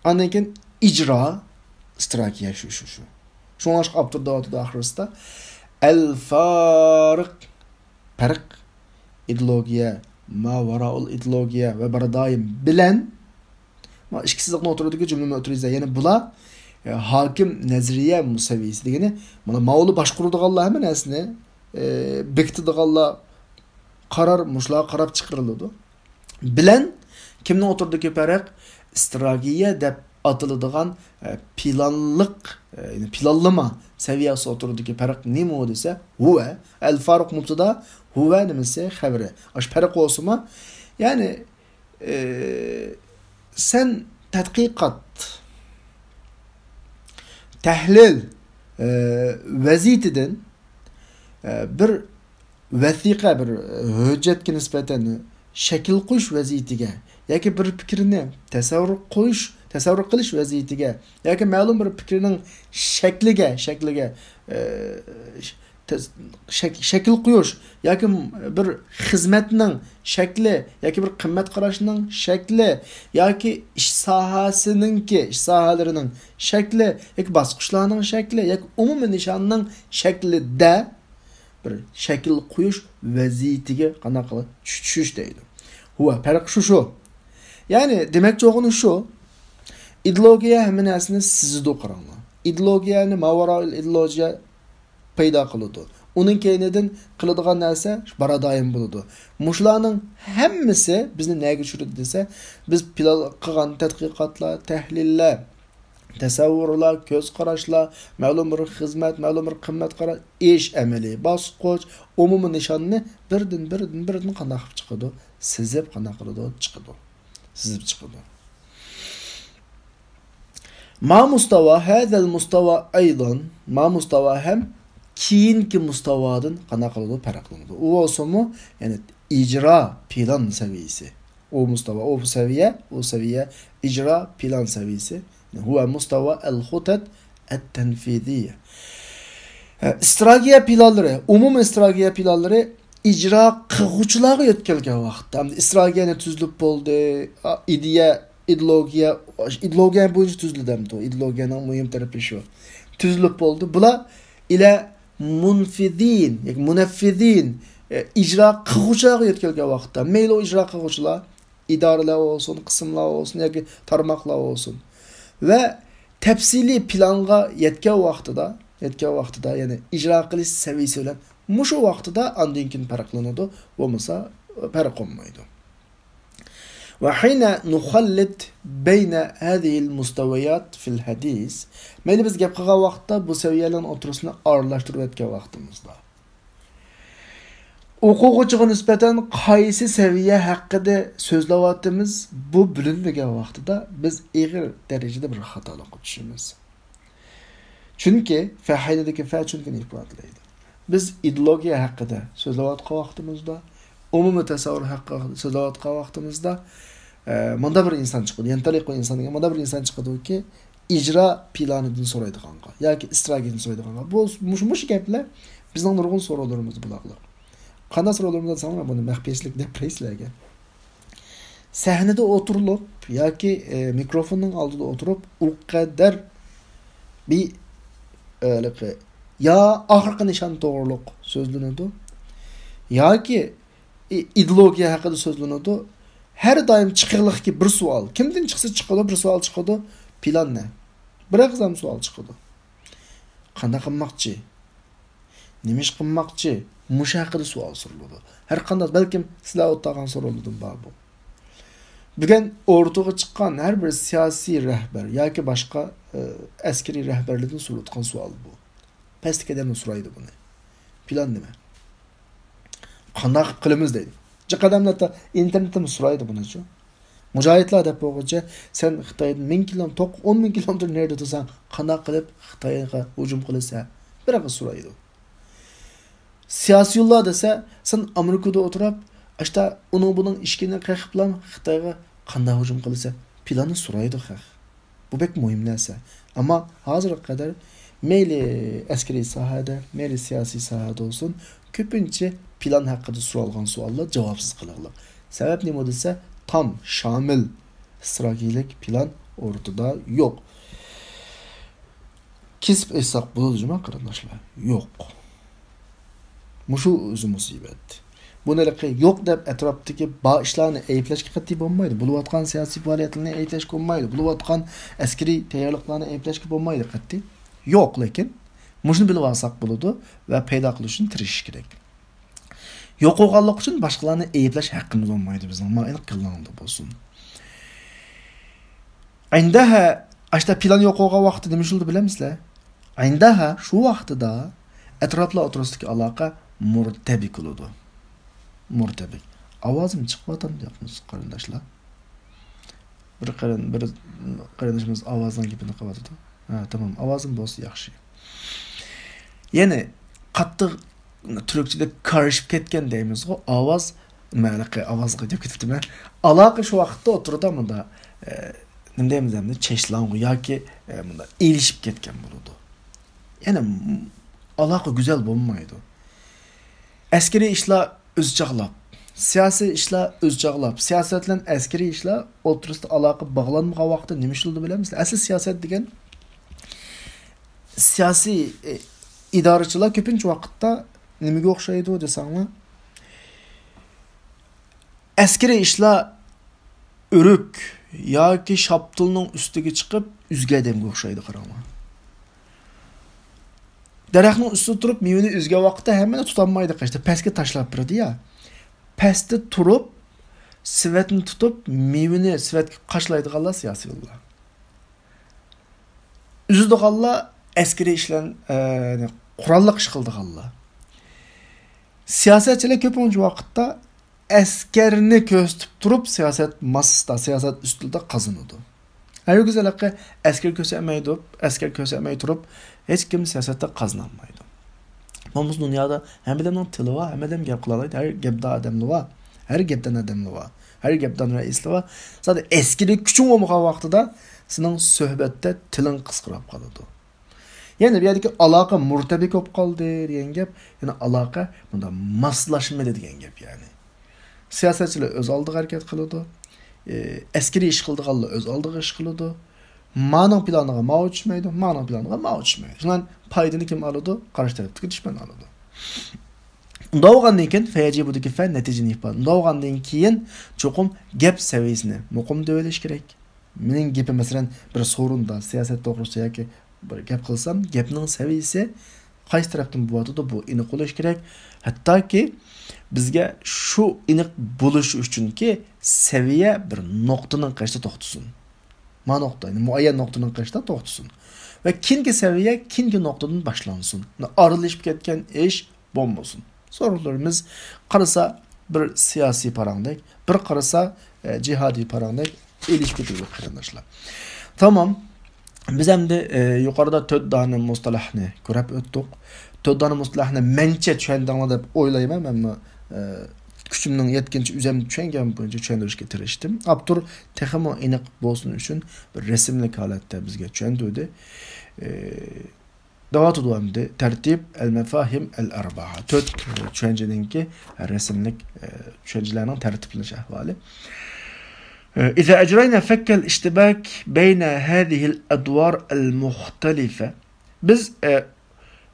ئاندىن كېيىن ئىجرا، ئىستراتېگىيە شۇ، شۇ، شۇ. شۇڭلاشقا ئاپتور دەۋاتىدۇ ئاخىرسىدا، ئەل فارىق، پەرق، ئىدېئولوگىيە، ما ۋارائۇل ئىدېئولوگىيە ۋە بارادايىم بىلەن، ما ئىككى سىزىقنىڭ ئوتتۇرىدىكى جۈملە مۆتىرىزە. يەنى بۇلار، ئە، ھاكىم نەزەرىيە سەۋىيەسى دېگىنى، مانا ماۋۇلار باشقۇرىدىغانلار ھەممە نەرسىنى، ئە، بېكىتىدىغانلار، قارار مۇشۇلارغا قاراپ چىقىرىلىدۇ. بىلەن كىمنىڭ ئوتتۇرىدىكى پەرق؟ ئىستراتېگىيە دەپ ئاتىلىدىغان، ئە، پىلانلىق، ئە، يەنى پىلانلىما سەۋىيەسى ئوتتۇرىدىكى پەرق نېمە دېسە، ھۇۋە. ئەل فاروق مۇبتىدا، ھۇۋە نېمىسى؟ خەۋىرى. ئاشۇ پەرق بولسىمۇ، يەنى، ئە، سەن تەتقىقات، تەھلىل، ئە، ۋەزىيىتىدىن، ئە، بىر ۋەسىقە، بىر ھۆججەتكە نىسبەتەن شەكىل قويۇش ۋەزىيىتىگە ياكى بىر پىكىرنى تەسەۋۋۇر قويۇش، تەسەۋۋۇر قىلىش ۋەزىيىتىگە ياكى مەلۇم بىر پىكىرنىڭ شەكلىگە، شەكلىگە، ئە، تەس-، شەك-، شەكىل قويۇش ياكى بىر خىزمەتنىڭ شەكلى ياكى بىر قىممەت قاراشنىڭ شەكلى ياكى ئىش ساھەسىنىڭكى، ئىش ساھەلىرىنىڭ شەكلى ياكى باسقۇچلارنىڭ شەكلى ياكى ئومۇمىي نىشاننىڭ شەكلىدە بىر شەكىل قويۇش ۋەزىيىتىگە قانداق قىلىپ چۈش-، چۈشۈش دەيدۇ. ھۇۋا، پەرق شۇ، شۇ. يەنى دېمەكچى بولغىنى شۇ، ئىدېئولوگىيە ھەممە نەرسىنى سىزىدۇ، قاراڭلار. ئىدېئولوگىيەنى ماۋارائىل ئىدېئولوگىيە پەيدا قىلىدۇ. ئۇنىڭ كەينىدىن قىلىدىغان نەرسە شۇ بارادايىم بولىدۇ. مۇشۇلارنىڭ ھەممىسى بىزنى نەگە چۈشۈرىدۇ دېسە، بىز پىلان قىلغان تەتقىقاتلار، تەھلىللەر، تەسەۋۋۇرلار، كۆز قاراشلار، مەلۇم بىر خىزمەت، مەلۇم بىر قىممەت قاراش، ئىش، ئەمەلىي باسقۇچ، ئومۇمىي نىشاننى بىردىن، بىردىن، بىردىن قانداق قىلىپ چىقىدۇ؟ سىزىپ قانداق قىلىدۇ؟ چىقىدۇ. سىزىپ چىقىدۇ. ما مستوى هذا المستوى أيضا، ما مستوى ھەم كېيىنكى مۇستاۋادىن قانداق قىلىدۇ؟ پەرقلىنىدۇ. ئۇ بولسىمۇ، يەنى ئىجرا، پىلان سەۋىيىسى. ئۇ مۇستاۋا، ئۇ سەۋىيە، ئۇ سەۋىيە، ئىجرا، پىلان سەۋىيىسى. هو مستوى الخطط التنفيذية. ئىستراتېگىيە پىلانلىرى، ئومۇمىي ئىستراتېگىيە پىلانلىرى ئىجرا قىلغۇچىلارغا يۆتكەلگەن ۋاقىتتا، ھەمدە ئىستراتېگىيەنى تۈزۈلۈپ بولدى، ئىدىيە، ئىدېئولوگىيە، ئىدېئولوگىيە بويىچە تۈزۈلدى دەمدۇ. ئىدېئولوگىيەنىڭ مۇھىم تەرىپى شۇ. تۈزۈلۈپ بولدى. بۇلار ئىلە مۇنفىزىن ياكى مۇنەففىزىن، ئە، ئىجرا قىلغۇچىلارغا يۆتكەلگەن ۋاقىتتا، مەيلى ئۇ ئىجرا قىلغۇچىلار ئىدارىلەر بولسۇن، قىسىملار بولسۇن ياكى تارماقلار بولسۇن ۋە تەپسىلىي پىلانغا يەتكەن ۋاقتىدا، يەتكەن ۋاقتىدا، يەنى ئىجرا قىلىش سەۋىيىسى بىلەن مۇشۇ ۋاقتىدا ئاندىن كېيىن پەرقلىنىدۇ، بولمىسا پەرق بولمايدۇ. وحين نخلط بين هذه المستويات في الحديث، مەيلى بىز گەپ قىلغان ۋاقىتتا بۇ سەۋىيەلەرنىڭ ئوتتۇرىسىنى ئارىلاشتۇرۇپ ئۆتكەن ۋاقتىمىزدا، ئوقۇغۇچىغا نىسبەتەن قايسى سەۋىيە ھەققىدە سۆزلەۋاتىمىز، بۇ بىلىنمىگەن ۋاقتىدا بىز ئېغىر دەرىجىدە بىر خاتالىققا چۈشىمىز. چۈنكى فەھەينىدىكى فە چۈنكىنى ئىپادىلەيدۇ. بىز ئىدېئولوگىيە ھەققىدە سۆزلەۋاتقان ۋاقتىمىزدا، ئومۇمىي تەسەۋۋۇر ھەققىدە سۆزلەۋاتقان ۋاقتىمىزدا، ئە، مۇندا بىر ئىنسان چىقىدۇ، يەنتەلىقۇ ئىنسان دېگەن مۇندا بىر ئىنسان چىقىدۇكى، ئىجرا پىلانىدىن سورايدىغانغا ياكى ئىستراتېگىيىدىن سورايدىغانغا. بۇ، مۇشۇ، مۇشۇ گەپلەر بىزنىڭ نۇرغۇن سورۇنلىرىمىزدا بولارلىق. قانداق سورۇنلىرىمىزدا دېسەڭلار، بۇنى مەخپىيچىلىك دەپ بېرەي سىلەرگە. سەھنىدە ئولتۇرۇلۇپ ياكى، ئە، مىكروفوننىڭ ئالدىدا ئولتۇرۇپ، ئۇ قەدەر بىر، ئە، ھېلىقى، يا ئاخىرقى نىشان توغرۇلۇق سۆزلىنىدۇ، ياكى ئى-، ئىدېئولوگىيە ھەققىدە سۆزلىنىدۇ. ھەر دائىم چىقىغلىقكى بىر سوئال. كىمدىن چىقسا چىقىدۇ، بىر سوئال چىقىدۇ. پىلان نە؟ بىر ئېغىز ھەم سوئال چىقىدۇ. قانداق قىلماقچى؟ نېمە ئىش قىلماقچى؟ مۇشۇ ھەققىدە سوئال سورىلىدۇ. ھەر قانداق، بەلكىم سىلەر ئولتۇرغان سورۇنلاردىن بار بۇ. بۈگۈن ئوتتۇرىغا چىققان ھەر بىر سىياسىي رەھبەر ياكى باشقا، ئە، ئەسكىرىي رەھبەرلىرىدىن سورىلىدىغان سوئال بۇ. پەستىكى ئادەملەر سورايدۇ بۇنى. پىلان نېمە؟ قانداق قىلىمىز دەيدۇ. جىق ئادەملەر تا ئىنتېرنېتتىمۇ سورايدۇ بۇنىچۇ. مۇجاھىدلار دەپ بولغۇچە، سەن خىتايدىن مىڭ كىلومېتىر، توق-، ئون مىڭ كىلومېتىر نېرىدە تۇرساڭ، قانداق قىلىپ خىتايغا ھۇجۇم قىلىسەن؟ بىر ئېغىز سورايدۇ. سىياسىيونلار دېسە، سەن ئامېرىكىدا ئولتۇرۇپ، ئاشتا ئۇنىڭ بۇنىڭ ئىشىكىنى قېقىپلا خىتايغا قانداق ھۇجۇم قىلىسەن؟ پىلاننى سورايدۇ خەق. بۇ بەك مۇھىم نەرسە. ئەمما ھازىرغا قەدەر مەيلى ئەسكىرىي ساھەدە، مەيلى سىياسىي ساھەدە بولسۇن، كۆپىنچە پىلان ھەققىدە سورالغان سوئاللار جاۋابسىز قېلىغلىق. سەۋەب نېمە دېسە، تام شامىل ئىستراتېگىيەلىك پىلان ئوتتۇرىدا يوق. كېسىپ ئېيتساق بولىدۇ جۇما قېرىنداشلار. يوق. مۇشۇ ئۆزى مۇسىبەت. بۇنى ھېلىقى يوق دەپ ئەتراپتىكى بار ئىشلارنى ئەيىبلەشكە قەتئىي بولمايدۇ. بولۇۋاتقان سىياسىي پائالىيەتلەرنى ئەيىبلەشكە بولمايدۇ. بولۇۋاتقان ئەسكىرىي تەييارلىقلارنى ئەيىبلەشكە بولمايدۇ قەتئىي. يوق، لېكىن مۇشۇنى بىلىۋالساق بولىدۇ ۋە پەيدا قىلىش ئۈچۈن تىرىشىش كېرەك. يوق بولغانلىقى ئۈچۈن باشقىلارنى ئەيىبلەش ھەققىمىز بولمايدۇ بىزنىڭ. ماڭا ئېنىق كاللاڭلاردا بولسۇن. ئەينىدە ئاشتا پىلان يوق بولغان ۋاقىتتا نېمە ئىش بولىدۇ بىلەمسىلەر؟ ئەينىدە شۇ ۋاقتىدا ئەتراپلار ئوتتۇرىسىدىكى ئالاقە مۇرتەبىك بولىدۇ. مۇرتەبىك. ئاۋازىم چىقىۋاتامدۇ ياقمۇ قېرىنداشلار؟ بىر قېرىن-، بىر قېرىندىشىمىز ئاۋازنىڭ گېپىنى قىلىۋاتىدۇ. ھە، تامام، ئاۋازىم بولسا ياخشى. يەنى قاتتىق تۈركچىدە كارىشىپ كەتكەن دەيمىزغۇ، ئاۋاز، مەلىقى ئاۋازغا دەپ كېتىپتىمەن. ئالاقە شۇ ۋاقىتتا ئوتتۇرىدا مۇندا، ئە، نېمە دەيمىز ئەمدى، چەشلاڭغۇ ياكى، ئە، مۇندا ئېلىشىپ كەتكەن بولىدۇ. يەنى م-، ئالاقە گۈزەل بولمايدۇ. ئەسكىرىي ئىشلار ئۆزچاغلاپ، سىياسىي ئىشلار ئۆزچاغلاپ، سىياسەت بىلەن ئەسكىرىي ئىشلار ئوتتۇرىسىدا ئالاقە باغلانمىغان ۋاقىتتا نېمە ئىش بولىدۇ بىلەمسىلەر؟ ئەسلى سىياسەت دېگەن، سىياسىي، ئى، ئىدارىچىلار كۆپىنچە ۋاقىتتا نېمىگە ئوخشايدۇ دېسەڭلار، ئەسكىرىي ئىشلار ئۆرۈك ياكى شاپتۇلنىڭ ئۈستىگە چىقىپ ئۈزگەن ئادەمگە ئوخشايدۇ، قاراڭلار. دەرەخنىڭ ئۈستىدە تۇرۇپ مېۋىنى ئۈزگەن ۋاقىتتا ھەممىنى تۇتالمايدۇ، قېشىدا پەسكە تاشلاپ بېرىدۇ يا. پەستە تۇرۇپ، سېۋەتنى تۇتۇپ، مېۋىنى سېۋەتكە قاچىلايدىغانلار سىياسىيونلار. ئۈزىدىغانلار ئەسكىرىي ئىشلار، ئە، قوراللىق ئىش قىلىدىغانلار. سىياسەتچىلەر كۆپىنچە ۋاقىتتا ئەسكەرنى كۆرسىتىپ تۇرۇپ سىياسەت ماسىسىدا، سىياسەت ئۈستىلىدە قازىنىدۇ. ھەرگىز ھېلىقى ئەسكەر كۆرسەتمەيدۇ، ئەسكەر كۆرسەتمەي تۇرۇپ ھېچكىم سىياسەتتە قازىنالمايدۇ. بولمىسا دۇنيادا ھەممە ئادەمنىڭ تىلى بار، ھەممە ئادەم گەپ قىلالايدۇ، ھەر گەپدان ئادەملا بار، ھەر گەپدان ئادەملا بار، ھەر گەپدان رەئىسلا بار. زادى ئەسكىرىي كۈچۈڭ بولمىغان ۋاقتىدا سېنىڭ سۆھبەتتە تىلىڭ قىسقىراپ قالىدۇ. يەنى بۇ يەردىكى ئالاقە مۇرتەبىك بولۇپ قالدى دېگەن گەپ، يەنى ئالاقە مۇنداق ماسلاشمىدى دېگەن گەپ يەنى. سىياسەتچىلەر ئۆز ئالدىغا ھەرىكەت قىلىدۇ. ئى، ئەسكىرىي ئىش قىلىدىغانلار ئۆز ئالدىغا ئىش قىلىدۇ. مانىڭ پىلانىغا ماۋۇ چۈشمەيدۇ، مانىڭ پىلانىغا ماۋۇ چۈشمەيدۇ. شۇنىڭ پايدىنى كىم ئالىدۇ؟ قارشى تەرەپتىكى دۈشمەن ئالىدۇ. ئۇنداق بولغاندىن كېيىن فەيەجىبۇدىكى فەن نەتىجىنى ئىپادە. ئۇنداق بولغاندىن كېيىن چوقۇم گەپ سەۋىيەسىنى مۇقىم دۆۋىلىشى كېرەك. مېنىڭ گېپىم، مەسىلەن، بىر سورۇندا سىياسەت توغرىسىدا ياكى بىر گەپ قىلسام، گەپنىڭ سەۋىيىسى قايسى تەرەپتىن بولۇۋاتىدۇ، بۇ ئېنىق بولۇشى كېرەك. ھەتتاكى بىزگە شۇ ئېنىق بولۇشى ئۈچۈنكى سەۋىيە بىر نۇقتىنىڭ قېشىدا توختىسۇن. ما نۇقتا، يەنى مۇئەييەن نۇقتىنىڭ قېشىدا توختىسۇن. ۋە كېيىنكى سەۋىيە كېيىنكى نۇقتىدىن باشلانسۇن. ئارىلىشىپ كەتكەن ئىش بولمىسۇن. سورۇنلىرىمىز قارىسا بىر سىياسىي پاراڭدەك، بىر قارىسا، ئە، جىھادىي پاراڭدەك ئېلىشىپ كېتىدۇ، قېرىنداشلار. تامام. بىز ئەمدى، ئە، يۇقىرىدا تۆت دانە مۇستەلاھنى كۆرۈپ ئۆتتۇق. تۆت دانە مۇستەلاھنى مەنچە چۈشەندىڭلار دەپ ئويلايمەن. مەنمۇ، ئە، كۈچۈمنىڭ يەتكىنىچە ئۆزۈم چۈشەنگەن بويىچە چۈشەندۈرۈشكە تىرىشتىم. ئاپتور تېخىمۇ ئېنىق بولسۇن ئۈچۈن بىر رەسىملىك ھالەتتە بىزگە چۈشەندۈردى. ئە، داۋاتىدۇ ئەمدى تەرتىپ، ئەل-مەفاھىم ئەل-ئەرباھا. تۆت، ئە، چۈشەنچىنىڭكى رەسىملىك، ئە، چۈشەنچىلەرنىڭ تەرتىپلىنىش ئەھۋالى. ئە، إذا أجرينا فك الاشتباك بين هذه الأدوار المختلفة. بىز، ئە،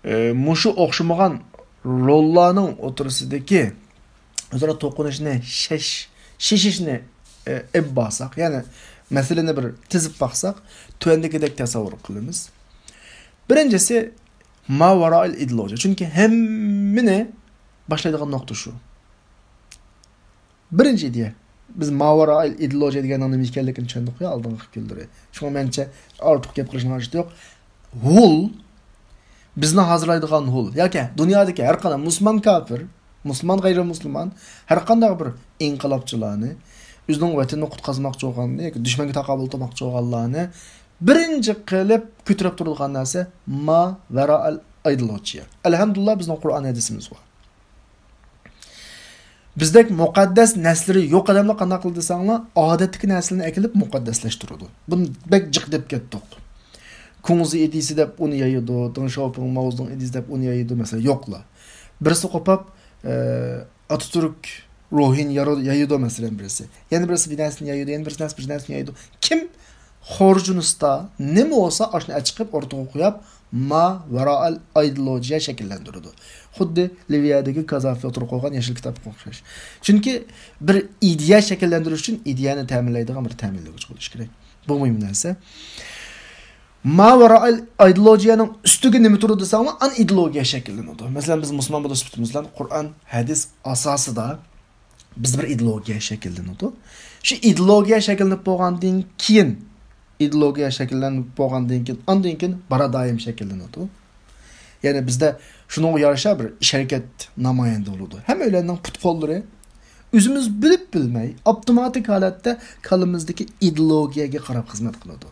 ئە، مۇشۇ ئوخشىمىغان روللارنىڭ ئوتتۇرىسىدىكى ئۆزئارا توقۇنۇشنى شەش-، شېشىشنى، ئە، ئېلىپ بارساق، يەنى مەسىلىنى بىر تىزىپ باقساق، تۆۋەندىكىدەك تەسەۋۋۇر قىلىمىز. بىرىنچىسى، ما ۋارائىل ئىدېئولوگىيە. چۈنكى ھەممىنى باشلايدىغان نۇقتا شۇ. بىرىنچى ئىدىيە. بىز ما ۋارائىل ئىدېئولوگىيە دېگەننىڭ نېمە ئىكەنلىكىنى چۈشەندۇق يا ئالدىنقى كۈنلىرى. شۇڭا مەنچە ئارتۇق گەپ قىلىشنىڭ ھاجىتى يوق. ھۇل، بىزنى ھازىرلايدىغان ھۇل ياكى دۇنيادىكى ھەر قانداق مۇسۇلمان كاپىر، مۇسۇلمان غەيرىي مۇسۇلمان، ھەر قانداق بىر ئىنقىلابچىلارنى، ئۆزىنىڭ ۋەتىنىنى قۇتقۇزماقچى بولغاننى ياكى دۈشمەنگە تاقابىل تۇرماقچى بولغانلارنى بىرىنچى قىلىپ كۆتۈرۈپ تۇرىدىغان نەرسە ما ۋارائىل ئىدېئولوگىيە. ئەلھەمدۇلىللا، بىزنىڭ قۇرئان ھەدىسىمىز بار. بىزدەك مۇقەددەس نەرسىلىرى يوق ئادەملەر قانداق قىلىدۇ دېسەڭلار، ئادەتتىكى نەرسىلەرنى ئەكېلىپ مۇقەددەسلەشتۈرىدۇ. بۇنى بەك جىق دەپ كەتتۇق. كۇڭزى ئىدىيىسى دەپ ئۇنى يايىدۇ، دېڭ شياۋپىڭ ماۋزېدۇڭ ئىدىيىسى دەپ ئۇنى يايىدۇ، مەسىلەن، يوقلا. بىرسى قوپاپ، ئە، ئاتاتۈرك روھىنى يارا-، يايىدۇ، مەسىلەن، بىرسى. يەنە بىرسى بىر نەرسىنى يايىدۇ، يەنە بىرسى نەرسە، بىر نەرسىنى يايىدۇ. كىم خورجۇنۇستا نېمە بولسا، ئاشۇنى ئەچىقىپ ئورتىغا قويۇپ، ما ۋارائىل ئىدېئولوگىيە شەكىللەندۈرىدۇ. خۇددى لىۋىيەدىكى گاددافى ئوتتۇرىغا قويغان يېشىل كىتابقا ئوخشاش. چۈنكى بىر ئىدىيە شەكىللەندۈرۈش ئۈچۈن ئىدىيەنى تەمىنلەيدىغان بىر تەمىنلىگۈچ بولۇش كېرەك. بۇ مۇھىم نەرسە. ما ۋارائىل ئىدېئولوگىيەنىڭ ئۈستىگە نېمە تۇرىدۇ دېسەڭلار، ئان ئىدېئولوگىيە شەكىللىنىدۇ. مەسىلەن، بىز مۇسۇلمان بولۇش سۈپىتىمىز بىلەن قۇرئان، ھەدىس ئاساسىدا بىز بىر ئىدېئولوگىيە شەكىللىنىدۇ. شۇ ئىدېئولوگىيە شەكىللىنىپ بولغاندىن كېيىن، ئىدېئولوگىيە شەكىللىنىپ بولغاندىن كېيىن، ئاندىن كېيىن بارادايىم شەكىللىنىدۇ. يەنى بىزدە شۇنىڭغا يارىشا بىر ئىش-ھەرىكەت نامايەندە بولىدۇ. ھەممەيلەننىڭ پۇت-قوللىرى ئۆزىمىز بىلىپ بىلمەي، ئاپتوماتىك ھالەتتە كاللىمىزدىكى ئىدېئولوگىيەگە قاراپ خىزمەت قىلىدۇ.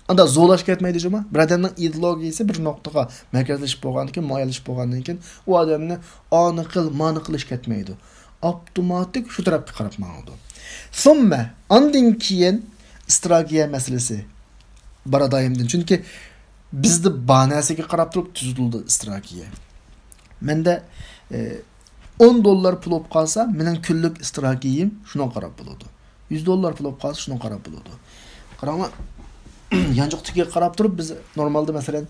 ئاندا زورلاش كەتمەيدۇ جۇما. بىر ئادەمنىڭ ئىدېئولوگىيىسى بىر نۇقتىغا مەركەزلىشىپ بولغاندىن كېيىن، مۇئەييەنلىشىپ بولغاندىن كېيىن، ئۇ ئادەمنى ئانى قىل، مانى قىلىش كەتمەيدۇ. ئاپتوماتىك شۇ تەرەپكە قاراپ ماڭىدۇ. ثم، ئاندىن كېيىن ئىستراتېگىيە مەسىلىسى بارادايىمدىن. چۈنكى بىزدە بار نەرسىگە قاراپ تۇرۇپ تۈزۈلىدۇ ئىستراتېگىيە. مەندە، ئە، ئون دوللار پۇل بولۇپ قالسا، مېنىڭ كۈنلۈك ئىستراتېگىيەم شۇنىڭغا قاراپ بولىدۇ. يۈز دوللار پۇل بولۇپ قالسا، شۇنىڭغا قاراپ بولىدۇ. قاراڭلار، يانچۇقتىكىگە قاراپ تۇرۇپ، بىز نورمالدا، مەسىلەن،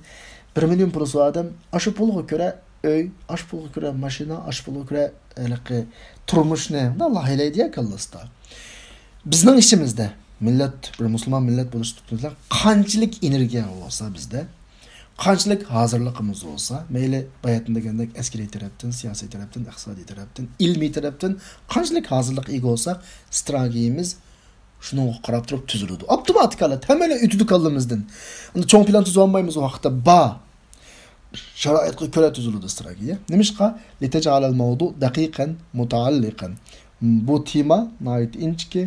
بىر مىليون پۇلى بار ئادەم، ئاشۇ پۇلغا كۆرە ئۆي، ئاشۇ پۇلغا كۆرە ماشىنا، ئاشۇ پۇلغا كۆرە ھېلىقى تۇرمۇشنى، مۇنداق لايىھەلەيدۇ يا كاللىسىدا. بىزنىڭ ئىچىمىزدە مىللەت، بىر مۇسۇلمان مىللەت بولۇش سۈپىتىمىز بىلەن قانچىلىك ئېنېرگىيە بولسا بىزدە، قانچىلىك ھازىرلىقىمىز بولسا، مەيلى باياتىن دېگەندەك ئەسكىرىي تەرەپتىن، سىياسىي تەرەپتىن، ئىقتىسادىي تەرەپتىن، ئىلمىي تەرەپتىن قانچىلىك ھازىرلىققا ئىگە بولساق، ئىستراتېگىيىمىز شۇنىڭغا قاراپ تۇرۇپ تۈزۈلىدۇ. ئاپتوماتىك ھالەت، ھەممەيلەن ئۆتىدۇ كاللىمىزدىن. ئەمدى چوڭ پىلان تۈزۈۋالمايمىز، ۋاقىتتا بار شارائىتقا كۆرە تۈزۈلىدۇ ئىستراتېگىيە. نېمىشقا؟ لتجعل الموضوع دقيقا متعلقا. بۇ تېما ناھايىتى ئىنچىكە،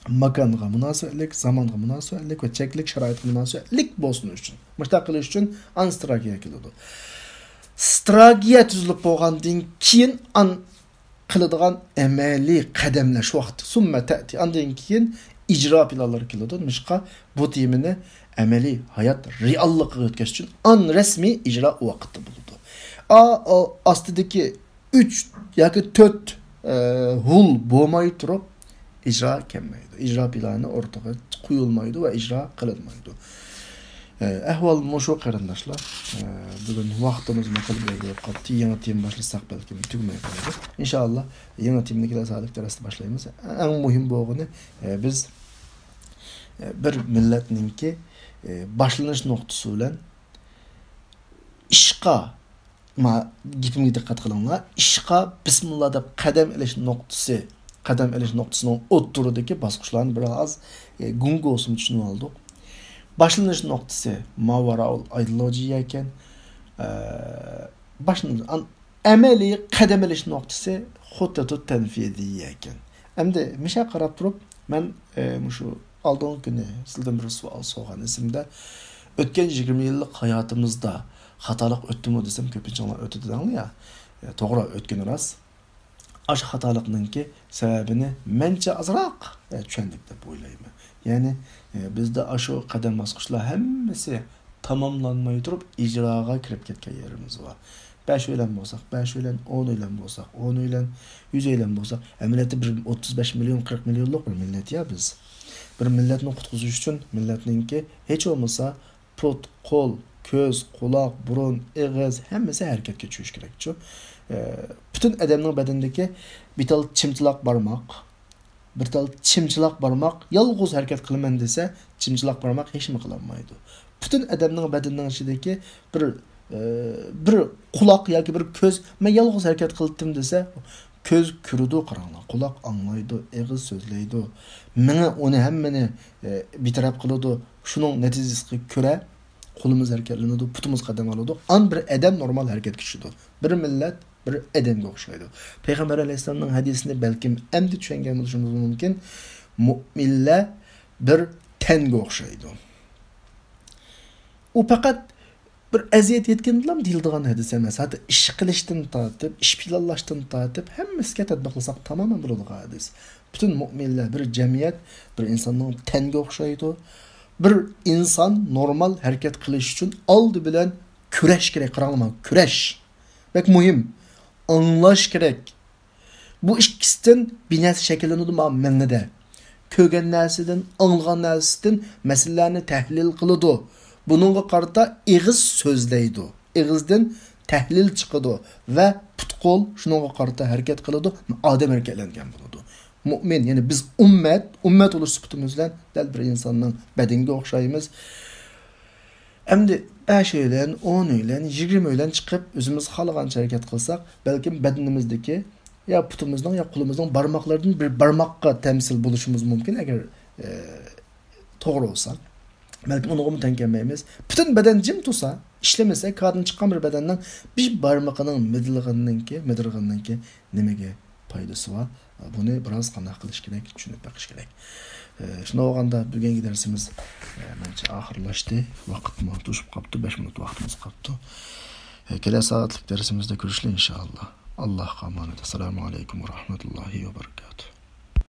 ماكانغا مۇناسىۋەتلىك، زامانغا مۇناسىۋەتلىك ۋە چەكلىك شارائىتقا مۇناسىۋەتلىك بولسۇن ئۈچۈن. مۇشۇنداق قىلىش ئۈچۈن ئان ئىستراتېگىيە كېلىدۇ. ئىستراتېگىيە تۈزۈلۈپ بولغاندىن كېيىن ئان قىلىدىغان ئەمەلىي قەدەملەر شۇ ۋاقىت. ثم تأتي، ئاندىن كېيىن ئىجرا پىلانلىرى كېلىدۇ. نېمىشقا؟ بۇ تېمىنى ئەمەلىي ھايات رېئاللىقىغا ئۆتكۈزۈش ئۈچۈن ئان رەسمىي ئىجرا ئۇ ۋاقىتتا بولىدۇ. ئا، ئا، ئاستىدىكى ئۈچ ياكى تۆت، ئە، ھۇل بولماي تۇرۇپ ئىجرا كەلمەيدۇ. ئىجرا پىلانى ئورتىغا قويۇلمايدۇ ۋە ئىجرا قىلىنمايدۇ. ئە، ئەھۋال مۇشۇ، قېرىنداشلار. ئە، بۈگۈن ۋاقتىمىزمۇ تولا بولۇپ قاپتۇ. يېڭى تېما باشلىساق بەلكىم تۈگىمەي قالىدۇ. ئىنشائاللا، يېڭى تېمىنى كېلەر سائەتلىك دەرستە باشلايمىز. ئەڭ مۇھىم بولغىنى، ئە، بىز، ئە، بىر مىللەتنىڭكى، ئە، باشلىنىش نۇقتىسى بىلەن ئىشقا، ما، گېپىمگە دىققەت قىلىڭلار. ئىشقا بىسمىللا دەپ قەدەم ئېلىش نۇقتىسى، قەدەم ئېلىش نۇقتىسىنىڭ ئوتتۇرىدىكى باسقۇچلارنى بىر ئاز، ئە، گۇڭگو بولسىمۇ چۈشىنىۋالدۇق. باشلىنىش نۇقتىسى ماۋاراءۇل ئىدېئولوگىيە ئىكەن. ئە، باشلىنىش، ئان-، ئەمەلىي قەدەم ئېلىش نۇقتىسى خۇتتە تەنفىزىيە ئىكەن. ئەمدى مىشا قاراپ تۇرۇپ، مەن، ئە، مۇشۇ ئالدىنقى كۈنى سىلدىن بىر سوئال سورىغان ئېسىمدە، ئۆتكەن يىگىرمە يىللىق ھاياتىمىزدا خاتالىق ئۆتتىمۇ دېسەم، كۆپىنچىڭلار ئۆتتى دېدىڭلار يا. ئە، توغرا، ئۆتكىنى راست. ئاشۇ خاتالىقنىڭكى سەۋەبىنى مەنچە ئازراق، ئە، چۈشەندۇق دەپ ئويلايمەن. يەنى، ئە، بىزدە ئاشۇ قەدەم باسقۇچلار ھەممىسى تاماملانماي تۇرۇپ ئىجراغا كىرىپ كەتكەن يېرىمىز بار. بەش ئۆيلەن بولساق، بەش ئۆيلەن، ئون ئۆيلەن بولساق، ئون ئۆيلەن، يۈز ئۆيلەن بولساق، ئەمەلىيەتتە بىر ئوتتۇز بەش مىليون، قىرىق مىليونلۇق بىر مىللەت يا بىز. بىر مىللەتنى قۇتقۇزۇش ئۈچۈن مىللەتنىڭكى ھېچ بولمىسا پۇت، قول، كۆز، قۇلاق، بۇرۇن، ئېغىز، ھەممىسى ھەرىكەتكە چۈشۈش كېرەكچۇ. ئە، پۈتۈن ئادەمنىڭ بەدىنىدىكى بىر تال چىمچىلاق بارماق، بىر تال چىمچىلاق بارماق يالغۇز ھەرىكەت قىلىمەن دېسە، چىمچىلاق بارماق ھېچنېمە قىلالمايدۇ. پۈتۈن ئادەمنىڭ بەدىنىنىڭ ئىچىدىكى بىر، ئە، بىر قۇلاق ياكى بىر كۆز، مەن يالغۇز ھەرىكەت قىلدىم دېسە، كۆز كۆرىدۇ، قاراڭلار، قۇلاق ئاڭلايدۇ، ئېغىز سۆزلەيدۇ، مېڭە ئۇنى ھەممىنى، ئە، بىتەرەپ قىلىدۇ. شۇنىڭ نەتىجىسىگە كۆرە قولىمىز ھەرىكەتلىنىدۇ، پۇتىمىز قەدەم ئالىدۇ. ئان بىر ئادەم نورمال ھەرىكەتكە چۈشىدۇ. بىر مىللەت بىر ئادەمگە ئوخشايدۇ. پەيغەمبەر ئەلەيھىسسالامنىڭ ھەدىسىنى بەلكىم ئەمدى چۈشەنگەن بولۇشىمىز مۇمكىن. مۇئمىنلەر بىر تەنگە ئوخشايدۇ. ئۇ پەقەت بىر ئەزىيەت يەتكەندىلا دېيىلىدىغان ھەدىس ئەمەس. ھەتتا ئىش قىلىشتىن تارتىپ، ئىش پىلانلاشتىن تارتىپ، ھەممىسىگە تەتبىقلىساق تامامەن بولىدىغان ھەدىس. پۈتۈن مۇئمىنلەر بىر جەمئىيەت، بىر ئىنساننىڭ تەنگە ئوخشايدۇ. بىر ئىنسان نورمال ھەرىكەت قىلىش ئۈچۈن ئالدى بىلەن كۈرەش كېرەك. قاراڭلىما، كۈرەش. بەك مۇھىم. ئاڭلاش كېرەك. بۇ ئىككىسىدىن بىر نەرسە شەكىللىنىدۇ ما مېڭىدە. كۆرگەن نەرسىدىن، ئاڭلىغان نەرسىدىن مەسىلىلەرنى تەھلىل قىلىدۇ. بۇنىڭغا قارىتا ئېغىز سۆزلەيدۇ. ئېغىزدىن تەھلىل چىقىدۇ ۋە پۇت-قول شۇنىڭغا قارىتا ھەرىكەت قىلىدۇ. ئادەم ھەرىكەتلەنگەن بولىدۇ. مۇئمىن، يەنى بىز ئۈممەت، ئۈممەت بولۇش سۈپىتىمىز بىلەن دەل بىر ئىنساننىڭ بەدىنىگە ئوخشايمىز. ئەمدى بەش ئۆيلەن، ئون ئۆيلەن، يىگىرمە ئۆيلەن چىقىپ، ئۆزىمىز خالىغانچە ھەرىكەت قىلساق، بەلكىم بەدىنىمىزدىكى يا پۇتىمىزنىڭ يا قولىمىزنىڭ بارماقلىرىدىن بىر بارماققا تەمسىل بولۇشىمىز مۇمكىن، ئەگەر، ئە، توغرا بولسا. بەلكىم ئۇنىڭغىمۇ تەڭ كەلمەيمىز. پۈتۈن بەدەن جىم تۇرسا، ئىشلىمىسە، كاردىن چىققان بىر بەدەننىڭ بىر بارمىقىنىڭ مىدىرلىغىنىنىڭكى، مىدىرغىنىنىڭكى نېمىگە پايدىسى بار؟ بۇنى بىراز قانداق قىلىش كېرەك؟ چۈشىنىپ بېقىش كېرەك. ئە، شۇنداق بولغاندا بۈگۈنكى دەرسىمىز، ئە، مەنچە ئاخىرلاشتى. ۋاقىتمۇ توشۇپ قاپتۇ، بەش مىنۇت ۋاقتىمىز قاپتۇ. ئە، كېلەر سائەتلىك دەرسىمىزدە كۆرۈشىلى ئىنشائاللا. ئاللاھقا ئامانەت. ئەسسالامۇ ئەلەيكۇم ۋە رەھمەتۇللاھى ۋە بەرىكاتۇھ.